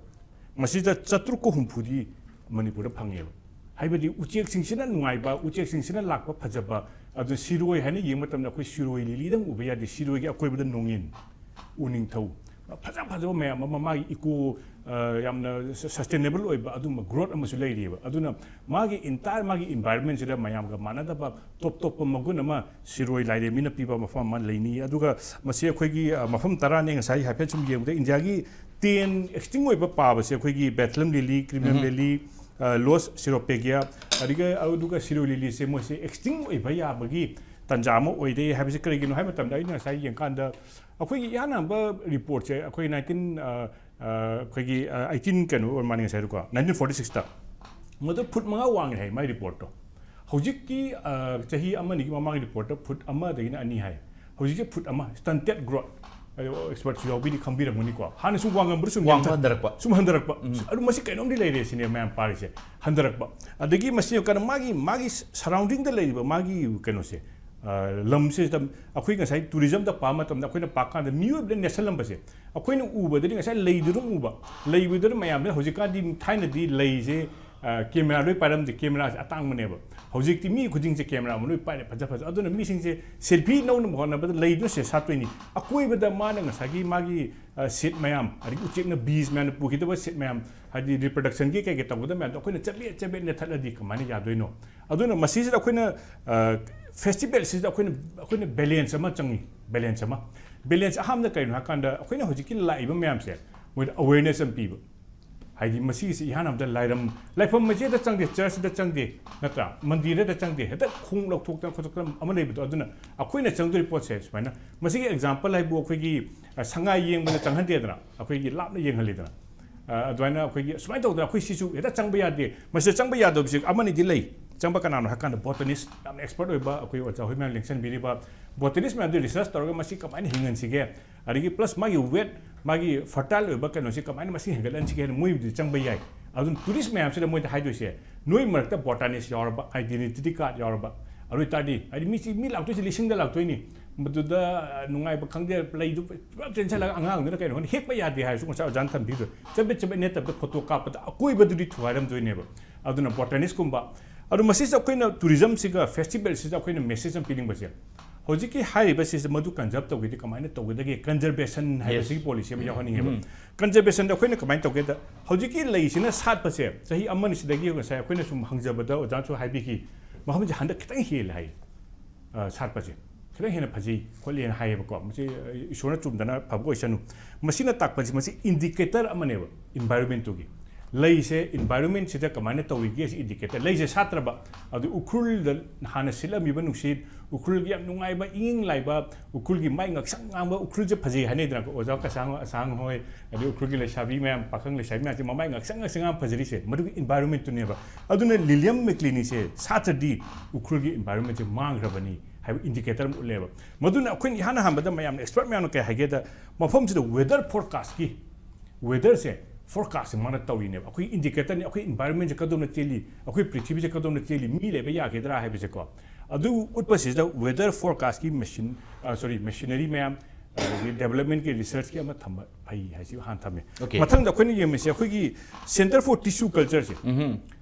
ꯃꯁꯤꯗ ꯆꯥꯇ꯭ꯔꯨꯛꯀ ꯍꯨꯝꯐꯨꯗꯤ ꯃꯅꯤꯄꯨꯔꯗ ꯐꯪꯉꯦꯕ꯫ ꯍꯥꯏꯕꯗꯤ ꯎꯆꯦꯛꯁꯤꯡꯁꯤꯅ ꯅꯨꯡꯉꯥꯏꯕ, ꯎꯆꯦꯛꯁꯤꯡꯁꯤꯅ ꯂꯥꯛꯄ ꯐꯖꯕ꯫ ꯑꯗꯨ ꯁꯤꯔꯣꯏ ꯍꯥꯏꯅ ꯌꯦꯡꯕ ꯃꯇꯝꯗ ꯑꯩꯈꯣꯏ ꯁꯤꯔꯣꯏ ꯂꯤꯂꯤꯗꯪ ꯎꯕ ꯌꯥꯗꯦ꯫ ꯁꯤꯔꯣꯏꯒꯤ ꯑꯀꯣꯏꯕꯗ ꯅꯣꯡꯏꯟ, ꯎꯅꯤꯡꯊꯧ, ꯐꯖ ꯐꯖꯕ ꯃꯌꯥꯝ ꯑꯃ, ꯃꯥꯒꯤ ꯏꯀꯣ, ꯑ, ꯌꯥꯝꯅ ꯁꯁꯇꯦꯅꯦꯕꯜ ꯑꯣꯏꯕ ꯑꯗꯨꯝꯕ ꯒ꯭ꯔꯣꯠ ꯑꯃꯁꯨ ꯂꯩꯔꯤꯑꯕ꯫ ꯑꯗꯨꯅ ꯃꯥꯒꯤ ꯏꯟꯇꯥꯌꯔ ꯃꯥꯒꯤ ꯏꯟꯚꯥꯏꯔꯣꯟꯃꯦꯟꯁꯤꯗ ꯃꯌꯥꯝꯒ ꯃꯥꯟꯅꯗꯕ ꯇꯣꯞ ꯇꯣꯞꯄ ꯃꯒꯨꯟ ꯑꯃ ꯁꯤꯔꯣꯏ ꯂꯥꯏꯔꯦꯝꯕꯤꯅ ꯄꯤꯕ ꯃꯐꯝ ꯑꯃ ꯂꯩꯅꯤ꯫ ꯑꯗꯨꯒ ꯃꯁꯤ ꯑꯩꯈꯣꯏꯒꯤ, ꯑ, ꯃꯐꯝ ꯇꯔꯥꯅꯦ꯫ ꯉꯁꯥꯏ ꯍꯥꯏꯐꯦꯠ ꯁꯨꯝ ꯌꯦꯡꯕꯗ ꯏꯟꯗꯤꯌꯥꯒꯤ ꯇꯦꯟ ꯑꯦꯛꯁꯇꯤꯡ ꯑꯣꯏꯕ ꯄꯥꯕꯁꯦ ꯑꯩꯈꯣꯏꯒꯤ ꯕꯦꯊꯂꯝ ꯂꯤꯂꯤ, ꯀ꯭ꯔꯤꯃꯤꯅꯝ ꯂꯤꯂꯤ, ꯑ, ꯂꯣꯁ ꯁꯤꯔꯣꯄꯦꯒꯤꯌꯥ, ꯑꯗꯨꯒ, ꯑꯗꯨꯒ ꯁꯤꯔꯣꯏ ꯂꯤꯂꯤꯁꯦ ꯃꯣꯏꯁꯦ ꯑꯦꯛꯁꯇꯤꯡ ꯑꯣꯏꯕ ꯌꯥꯕꯒꯤ ꯇꯥꯟꯖꯥ ꯑꯃ ꯑꯣꯏꯔꯦ ꯍꯥꯏꯕꯁꯤ ꯀꯔꯤꯒꯤꯅꯣ ꯍꯥꯏꯕ ꯃꯇꯝꯗ, ꯑꯩꯅ ꯉꯁꯥꯏ ꯌꯦꯡꯀꯥꯟꯗ ꯑꯩꯈꯣꯏꯒꯤ ꯏꯍꯥꯟ ꯍꯥꯟꯕ ꯔꯤꯄꯣꯔꯠꯁꯦ ꯑꯩꯈꯣꯏ ꯅꯥꯏꯟꯇꯤꯟ, ꯑ, ꯑ, ꯑꯩꯈꯣꯏꯒꯤ, ꯑ, ꯑꯩꯇꯤꯟ ꯀꯩꯅꯣ ꯑꯣꯏꯔ ꯃꯥꯜꯂꯦ ꯉꯁꯥꯏꯗꯣꯀꯣ, ꯅꯥꯏꯟꯇꯤꯟ ꯐꯣꯔꯇꯤ ꯁꯤꯛꯁꯇ꯫ ꯃꯗꯨ ꯐꯨꯠ ꯃꯉꯥ ꯋꯥꯡꯉꯦ ꯍꯥꯏ ꯃꯥꯏ ꯔꯤꯄꯣꯔꯠꯇꯣ꯫ ꯍꯧꯖꯤꯛꯀꯤ, ꯑ, ꯆꯍꯤ ꯑꯃ ꯑꯅꯤꯒꯤ ꯃꯃꯥꯡꯒꯤ ꯔꯤꯄꯣꯔꯠꯇ ꯐꯨꯠ ꯑꯃꯗꯒꯤꯅ ꯑꯅꯤ ꯍꯥꯏ꯫ ꯍꯧꯖꯤꯛꯁꯦ ꯐꯨꯠ ꯑꯃ, ꯁ꯭ꯇꯟꯇꯦꯠ ꯒ꯭ꯔꯣꯠ꯫ ꯑꯗꯣ ꯑꯦꯛꯁꯄꯔꯠꯁꯨ ꯌꯥꯎꯕꯤꯔꯤ, ꯈꯪꯕꯤꯔꯝꯒꯅꯤꯀꯣ꯫ ꯍꯥꯟꯅ ꯁꯨꯝ ꯋꯥꯡꯉꯝꯕ꯭ꯔꯥ ꯁꯨꯝ ꯋꯥꯡꯕ ꯌꯥꯝꯊ-, ꯍꯟꯊꯔꯛꯄ꯫ ꯁꯨꯝ ꯍꯟꯊꯔꯛꯄ꯫ ꯎꯝ꯫ ꯑꯗꯨ ꯃꯁꯤ ꯀꯩꯅꯣꯝꯗꯤ ꯂꯩꯔꯦ ꯁꯤꯅꯦ ꯃꯌꯥꯝ ꯄꯥꯔꯤꯁꯦ, ꯍꯟꯊꯔꯛꯄ꯫ ꯑꯗꯒꯤ ꯃꯁꯤ ꯀꯩꯅꯣ ꯃꯥꯒꯤ, ꯃꯥꯒꯤ ꯁꯔꯥꯎꯟꯗꯤꯡꯗ ꯂꯩꯔꯤꯕ ꯃꯥꯒꯤ ꯀꯩꯅꯣꯁꯦ, ꯑ, ꯂꯝꯁꯤꯗ ꯑꯩꯈꯣꯏ ꯉꯁꯥꯏ ꯇꯨꯔꯤꯖꯝꯗ ꯄꯥꯕ ꯃꯇꯝꯗ ꯑꯩꯈꯣꯏꯅ ꯄꯥꯀꯥꯟꯗ ꯃꯤꯑꯣꯏꯕꯅ ꯅꯦꯠꯁꯜꯂꯝꯕꯁꯦ, ꯑꯩꯈꯣꯏꯅ ꯎꯕꯗꯗꯤ ꯉꯁꯥꯏ ꯂꯩꯗꯨꯗꯪ ꯎꯕ, ꯂꯩꯕꯗꯨꯅ ꯃꯌꯥꯝꯗ ꯍꯧꯖꯤꯛꯀꯥꯟꯗꯤ ꯊꯥꯏꯅꯗꯤ ꯂꯩꯁꯦ, ꯑ, ꯀꯦꯃꯦꯔꯥ ꯂꯣꯏ ꯄꯥꯏꯔꯝꯗꯦ, ꯀꯦꯃꯦꯔꯥꯁꯦ ꯑꯇꯥꯡꯕꯅꯦꯕ꯫ ꯍꯧꯖꯤꯛꯇꯤ ꯃꯤ ꯈꯨꯗꯤꯡꯁꯦ ꯀꯦꯃꯦꯔꯥ ꯑꯃ ꯂꯣꯏ ꯄꯥꯏꯔꯦ, ꯐꯖ ꯐꯖ꯫ ꯑꯗꯨꯅ ꯃꯤꯁꯤꯡꯁꯦ ꯁꯦꯜꯐꯤ ꯂꯧꯅꯕ ꯍꯣꯠꯅꯕꯗ ꯂꯩꯗꯨꯅ ꯁꯦ ꯁꯥꯠꯇꯣꯏꯅꯤ꯫ ꯑꯀꯣꯏꯕꯗ ꯃꯥꯅ ꯉꯁꯥꯏꯒꯤ ꯃꯥꯒꯤ, ꯑ, ꯁꯤꯠ ꯃꯌꯥꯝ, ꯑꯗꯒꯤ ꯎꯆꯦꯛꯅ ꯕꯤꯁ ꯃꯌꯥꯝꯅ ꯄꯨꯈꯤꯗꯕ ꯁꯤꯠ ꯃꯌꯥꯝ, ꯍꯥꯏꯗꯤ ꯔꯤꯄ꯭ꯔꯗꯛꯁꯟꯒꯤ ꯀꯩ ꯀꯩ ꯇꯧꯒꯗꯕ ꯃꯌꯥꯝꯗꯣ ꯑꯩꯈꯣꯏꯅ ꯆꯕꯦꯠ ꯆꯕꯦꯠ ꯅꯦꯠꯊꯠꯂꯗꯤ ꯀꯃꯥꯏꯅ ꯌꯥꯗꯣꯏꯅꯣ? ꯑꯗꯨꯅ ꯃꯁꯤꯁꯤꯗ ꯑꯩꯈꯣꯏꯅ, ꯑ, ꯐꯦꯁꯇꯤꯚꯦꯜꯁꯤꯗ ꯑꯩꯈꯣꯏꯅ, ꯑꯩꯈꯣꯏꯅ ꯕꯦꯂꯦꯟꯁ ꯑꯃ ꯆꯪꯉꯤ, ꯕꯦꯂꯦꯟꯁ ꯑꯃ꯫ ꯕꯦꯂꯦꯟꯁ ꯑꯍꯥꯟꯕꯗ ꯀꯩꯅꯣ ꯍꯥꯏꯀꯥꯟꯗ ꯑꯩꯈꯣꯏꯅ ꯍꯧꯖꯤꯛꯀꯤ ꯂꯥꯛꯏꯕ ꯃꯌꯥꯝꯁꯦ ꯃꯣꯏꯗ ꯑꯋꯦꯔꯅꯦꯁ ꯑꯃ ꯄꯤꯕ꯫ ꯍꯥꯏꯗꯤ ꯃꯁꯤꯒꯤꯁꯤ ꯏꯍꯥꯟ ꯍꯥꯟꯕꯗ ꯂꯥꯏꯔꯝ-, ꯂꯥꯏꯐꯝ ꯃꯆꯦꯗ ꯆꯪꯗꯦ, ꯆꯔꯆꯇ ꯆꯪꯗꯦ, ꯅꯠꯇ꯭ꯔꯥ? ꯃꯟꯗꯤꯔꯗ ꯆꯪꯗꯦ, ꯍꯦꯛꯇ ꯈꯣꯡ ꯂꯧꯊꯣꯛꯇꯅ ꯈꯣꯠꯇꯣꯛꯇꯅ ꯑꯃ ꯂꯩꯕꯗꯣ꯫ ꯑꯗꯨꯅ ꯑꯩꯈꯣꯏꯅ ꯆꯪꯗꯣꯔꯤꯕ ꯄꯣꯠꯁꯦ ꯁꯨꯃꯥꯏꯅ, ꯃꯁꯤꯒꯤ ꯑꯦꯛꯖꯥꯝꯄꯜ ꯍꯥꯏꯕꯨ ꯑꯩꯈꯣꯏꯒꯤ, ꯑ, ꯁꯉꯥꯏ ꯌꯦꯡꯕꯗ ꯆꯪꯍꯟꯗꯦꯗꯅ, ꯑꯩꯈꯣꯏꯒꯤ ꯂꯥꯞꯅ ꯌꯦꯡꯍꯜꯂꯤꯗꯅ꯫ ꯑ, ꯑꯗꯨꯃꯥꯏꯅ ꯑꯩꯈꯣꯏꯒꯤ ꯁꯨꯃꯥꯏꯅ ꯇꯧꯗꯅ ꯑꯩꯈꯣꯏ ꯁꯤꯁꯨ ꯍꯦꯛꯇ ꯆꯪꯕ ꯌꯥꯗꯦ꯫ ꯃꯁꯤꯗ ꯆꯪꯕ ꯌꯥꯗꯕꯁꯤ ꯑꯃꯅꯤꯗꯤ ꯂꯩ꯫ ꯆꯪꯕ ꯀꯅꯥꯅꯣ ꯍꯥꯏꯀꯥꯟꯗ ꯕꯣꯇꯅꯤꯁ, ꯌꯥꯝꯅ ꯑꯦꯛꯁꯄꯔꯠ ꯑꯣꯏꯕ ꯑꯩꯈꯣꯏ ꯑꯣꯖꯥ ꯍꯣꯏ ꯃꯌꯥꯝ ꯂꯦꯡꯁꯟꯕꯤꯔꯤꯕ ꯕꯣꯇꯅꯤꯁ ꯃꯌꯥꯝꯗꯨ ꯔꯤꯁꯔꯁ ꯇꯧꯔꯒ ꯃꯁꯤ ꯀꯃꯥꯏꯅ ꯍꯤꯡꯍꯟꯁꯤꯒꯦ, ꯑꯗꯒꯤ ꯄ꯭ꯂꯁ ꯃꯥꯒꯤ ꯋꯦꯠ, ꯃꯥꯒꯤ ꯐꯔꯇꯥꯏꯜ ꯑꯣꯏꯕ ꯀꯩꯅꯣꯁꯤ ꯀꯃꯥꯏꯅ ꯃꯁꯤꯡ ꯍꯦꯟꯒꯠꯍꯟꯁꯤꯒꯦ ꯍꯥꯏꯅ ꯃꯣꯏꯕꯨꯗꯤ ꯆꯪꯕ ꯌꯥꯏ꯫ ꯑꯗꯨꯅ ꯇꯨꯔꯤꯁ ꯃꯌꯥꯝꯁꯤꯗ ꯃꯣꯏꯗ ꯍꯥꯏꯗꯣꯏꯁꯦ, ꯅꯣꯏ ꯃꯔꯛꯇ ꯕꯣꯇꯥꯅꯤꯁ ꯌꯥꯎꯔꯕ, ꯑꯥꯏꯗꯦꯟꯇꯤꯇꯤ ꯀꯥꯔꯗ ꯌꯥꯎꯔꯕ, ꯑꯗꯨ ꯑꯣꯏꯇꯥꯔꯗꯤ ꯍꯥꯏꯗꯤ ꯃꯤꯁꯤ, ꯃꯤ ꯂꯥꯛꯇꯣꯏꯁꯤ ꯂꯤꯁꯤꯡꯗ ꯂꯥꯛꯇꯣꯏꯅꯤ, ꯃꯗꯨꯗ ꯅꯨꯡꯉꯥꯏꯕ ꯈꯪꯗꯦ, ꯂꯩꯗꯨ ꯄꯨꯂꯞ ꯆꯦꯟꯁꯤꯜꯂꯒ ꯑꯉꯥꯡꯗꯨꯅ ꯀꯩꯅꯣ ꯈꯪꯗꯦ ꯍꯦꯛꯄ ꯌꯥꯗꯦ ꯍꯥꯏꯔꯁꯨ ꯉꯁꯥꯏ ꯑꯣꯖꯥꯅ ꯊꯝꯕꯤꯗꯣ ꯆꯕꯦꯠ ꯆꯕꯦꯠ ꯅꯠꯇꯕꯗ ꯐꯣꯇꯣ ꯀꯥꯞꯄꯗ ꯑꯀꯣꯏꯕꯗꯨꯗꯤ ꯊꯨꯒꯥꯏꯔꯝꯗꯣꯏꯅꯦꯕ꯫ ꯑꯗꯨꯅ ꯕꯣꯇꯥꯅꯤꯁꯀꯨꯝꯕ, ꯑꯗꯨ ꯃꯁꯤꯁꯦ ꯑꯩꯈꯣꯏꯅ ꯇꯨꯔꯤꯖꯝꯁꯤꯒ ꯐꯦꯁꯇꯤꯚꯦꯜꯁꯤꯗ ꯑꯩꯈꯣꯏꯅ ꯃꯦꯁꯦꯖ ꯑꯃ ꯄꯤꯅꯤꯡꯕꯁꯦ, ꯍꯧꯖꯤꯛꯀꯤ ꯍꯥꯏꯔꯤꯕꯁꯤꯁꯦ ꯃꯗꯨ ꯀꯟꯖꯔꯕ ꯇꯧꯒꯦꯗꯤ ꯀꯃꯥꯏꯅ ꯇꯧꯒꯗꯒꯦ, ꯀꯟꯖꯔꯕꯦꯁꯟ ꯍꯥꯏꯕꯁꯤꯒꯤ ꯄꯣꯂꯤꯁꯤ ꯑꯃ ꯌꯥꯎꯍꯟꯅꯤꯡꯉꯦꯕ꯫ ꯀꯟꯖꯔꯕꯦꯁꯟꯗ ꯑꯩꯈꯣꯏꯅ ꯀꯃꯥꯏꯅ ꯇꯧꯒꯦꯗ, ꯍꯧꯖꯤꯛꯀꯤ ꯂꯩꯁꯤꯅ ꯁꯥꯠꯄꯁꯦ ꯆꯍꯤ ꯑꯃꯅꯤꯁꯤꯗꯒꯤ ꯉꯁꯥꯏ ꯑꯩꯈꯣꯏꯅ ꯁꯨꯝ ꯍꯪꯖꯕꯗ ꯑꯣꯖꯥꯅꯁꯨ ꯍꯥꯏꯕꯤꯈꯤ, ꯃꯐꯝꯁꯦ ꯍꯟꯗꯛ ꯈꯤꯇꯪ ꯍꯦꯜꯂꯦ ꯍꯥꯏ, ꯑ, ꯁꯥꯠꯄꯁꯦ ꯈꯤꯇꯪ ꯍꯦꯟꯅ ꯐꯖꯩ ꯈꯣꯠꯂꯦꯅ ꯍꯥꯏꯌꯦꯕꯀꯣ꯫ ꯃꯁꯤ, ꯑ, ꯏꯁꯣꯔꯅ ꯆꯨꯝꯗꯅ ꯐꯕ ꯑꯣꯏꯁꯅꯨ꯫ ꯃꯁꯤꯅ ꯇꯥꯛꯄꯁꯤ ꯃꯁꯤ ꯏꯟꯗꯤꯀꯦꯇꯔ ꯑꯃꯅꯦꯕ ꯏꯟꯚꯥꯏꯔꯣꯟꯃꯦꯟꯇꯨꯒꯤ꯫ ꯂꯩꯁꯦ ꯏꯟꯚꯥꯏꯔꯣꯟꯃꯦꯟꯁꯤꯗ ꯀꯃꯥꯏꯅ ꯇꯧꯔꯤꯒꯦ ꯁꯤ ꯏꯟꯗꯤꯀꯦꯇꯔ꯫ ꯂꯩꯁꯦ ꯁꯥꯠꯇ꯭ꯔꯕ, ꯑꯗꯨ ꯎꯈ꯭ꯔꯨꯜꯗ ꯍꯥꯟꯅ ꯁꯤꯠꯂꯝꯃꯤꯕ ꯅꯨꯡꯁꯤꯠ, ꯎꯈ꯭ꯔꯨꯜꯒꯤ ꯌꯥꯝ ꯅꯨꯡꯉꯥꯏꯕ ꯏꯪ ꯏꯪ ꯂꯥꯏꯕ, ꯎꯈ꯭ꯔꯨꯜꯒꯤ ꯃꯥꯏ ꯉꯥꯛꯁꯪ ꯉꯥꯡꯕ, ꯎꯈ꯭ꯔꯨꯜꯁꯦ ꯐꯖꯩ ꯍꯥꯏꯅꯩꯗꯅꯀꯣ, ꯑꯣꯖꯥ ꯀꯁꯥꯡ ꯑꯁꯥꯡ ꯍꯣꯏ, ꯑꯗꯩ ꯎꯈ꯭ꯔꯨꯜꯒꯤ ꯂꯩꯁꯥꯕꯤ ꯃꯌꯥꯝ, ꯄꯥꯈꯪ ꯂꯩꯁꯥꯕꯤ ꯃꯌꯥꯝꯁꯦ ꯃꯃꯥꯏ ꯉꯥꯛꯁꯪ ꯉꯥꯛꯁꯪ ꯉꯥꯡ ꯐꯖꯔꯤꯁꯦ ꯃꯗꯨꯒꯤ ꯏꯟꯚꯥꯏꯔꯣꯟꯃꯦꯟꯇꯨꯅꯦꯕ꯫ ꯑꯗꯨꯅ ꯂꯤꯂꯤꯌꯝ ꯃꯦꯀ꯭ꯂꯤꯅꯤꯁꯦ ꯁꯥꯠꯇ꯭ꯔꯗꯤ ꯎꯈ꯭ꯔꯨꯜꯒꯤ ꯏꯟꯚꯥꯏꯔꯣꯟꯃꯦꯟꯁꯦ ꯃꯥꯡꯈ꯭ꯔꯕꯅꯤ ꯍꯥꯏꯕ ꯏꯟꯗꯤꯀꯦꯇꯔ ꯑꯃ ꯎꯠꯂꯦꯕ꯫ ꯃꯗꯨꯅ ꯑꯩꯈꯣꯏꯅ ꯏꯍꯥꯟ ꯍꯥꯟꯕꯗ ꯃꯌꯥꯝꯅ, ꯑꯦꯛꯁꯄꯔꯠ ꯃꯌꯥꯝꯅ ꯀꯩ ꯍꯥꯏꯒꯦꯗ, ꯃꯐꯝꯁꯤꯗ ꯋꯦꯗꯔ ꯐꯣꯔꯀꯥꯁꯀꯤ, ꯋꯦꯗꯔꯁꯦ ꯐꯣꯔꯀꯥꯁꯁꯦ ꯃꯥꯅ ꯇꯧꯔꯤꯅꯦꯕ꯫ ꯑꯩꯈꯣꯏ ꯏꯟꯗꯤꯀꯦꯇꯔꯅꯤ, ꯑꯩꯈꯣꯏ ꯏꯟꯚꯥꯏꯔꯣꯟꯃꯦꯟꯁꯦ ꯀꯗꯣꯝꯅ ꯆꯦꯜꯂꯤ, ꯑꯩꯈꯣꯏ ꯄ꯭ꯔꯤꯊꯤꯕꯤꯁꯦ ꯀꯗꯣꯝꯅ ꯆꯦꯜꯂꯤ, ꯃꯤ ꯂꯩꯕ ꯌꯥꯒꯗ꯭ꯔꯥ ꯍꯥꯏꯕꯁꯦꯀꯣ꯫ ꯑꯗꯨ ꯎꯠꯄꯁꯤꯗ ꯋꯦꯗꯔ ꯐꯣꯔꯀꯥꯁꯀꯤ ꯃꯦꯁꯤꯟ, ꯁꯣꯔꯤ, ꯃꯦꯁꯤꯅꯔꯤ ꯃꯌꯥꯝ, ꯑꯗꯒꯤ ꯗꯦꯕꯂꯞꯃꯦꯟꯒꯤ ꯔꯤꯁꯔꯆꯀꯤ ꯑꯃ ꯊꯝꯕ ꯐꯩ ꯍꯥꯏꯁꯤ ꯍꯥꯟꯅ ꯊꯝꯃꯦ꯫ Okay. ꯃꯊꯪꯗ ꯑꯩꯈꯣꯏꯅ ꯌꯦꯡꯕꯁꯦ ꯑꯩꯈꯣꯏꯒꯤ Centre for Tissue Cultureꯁꯦ,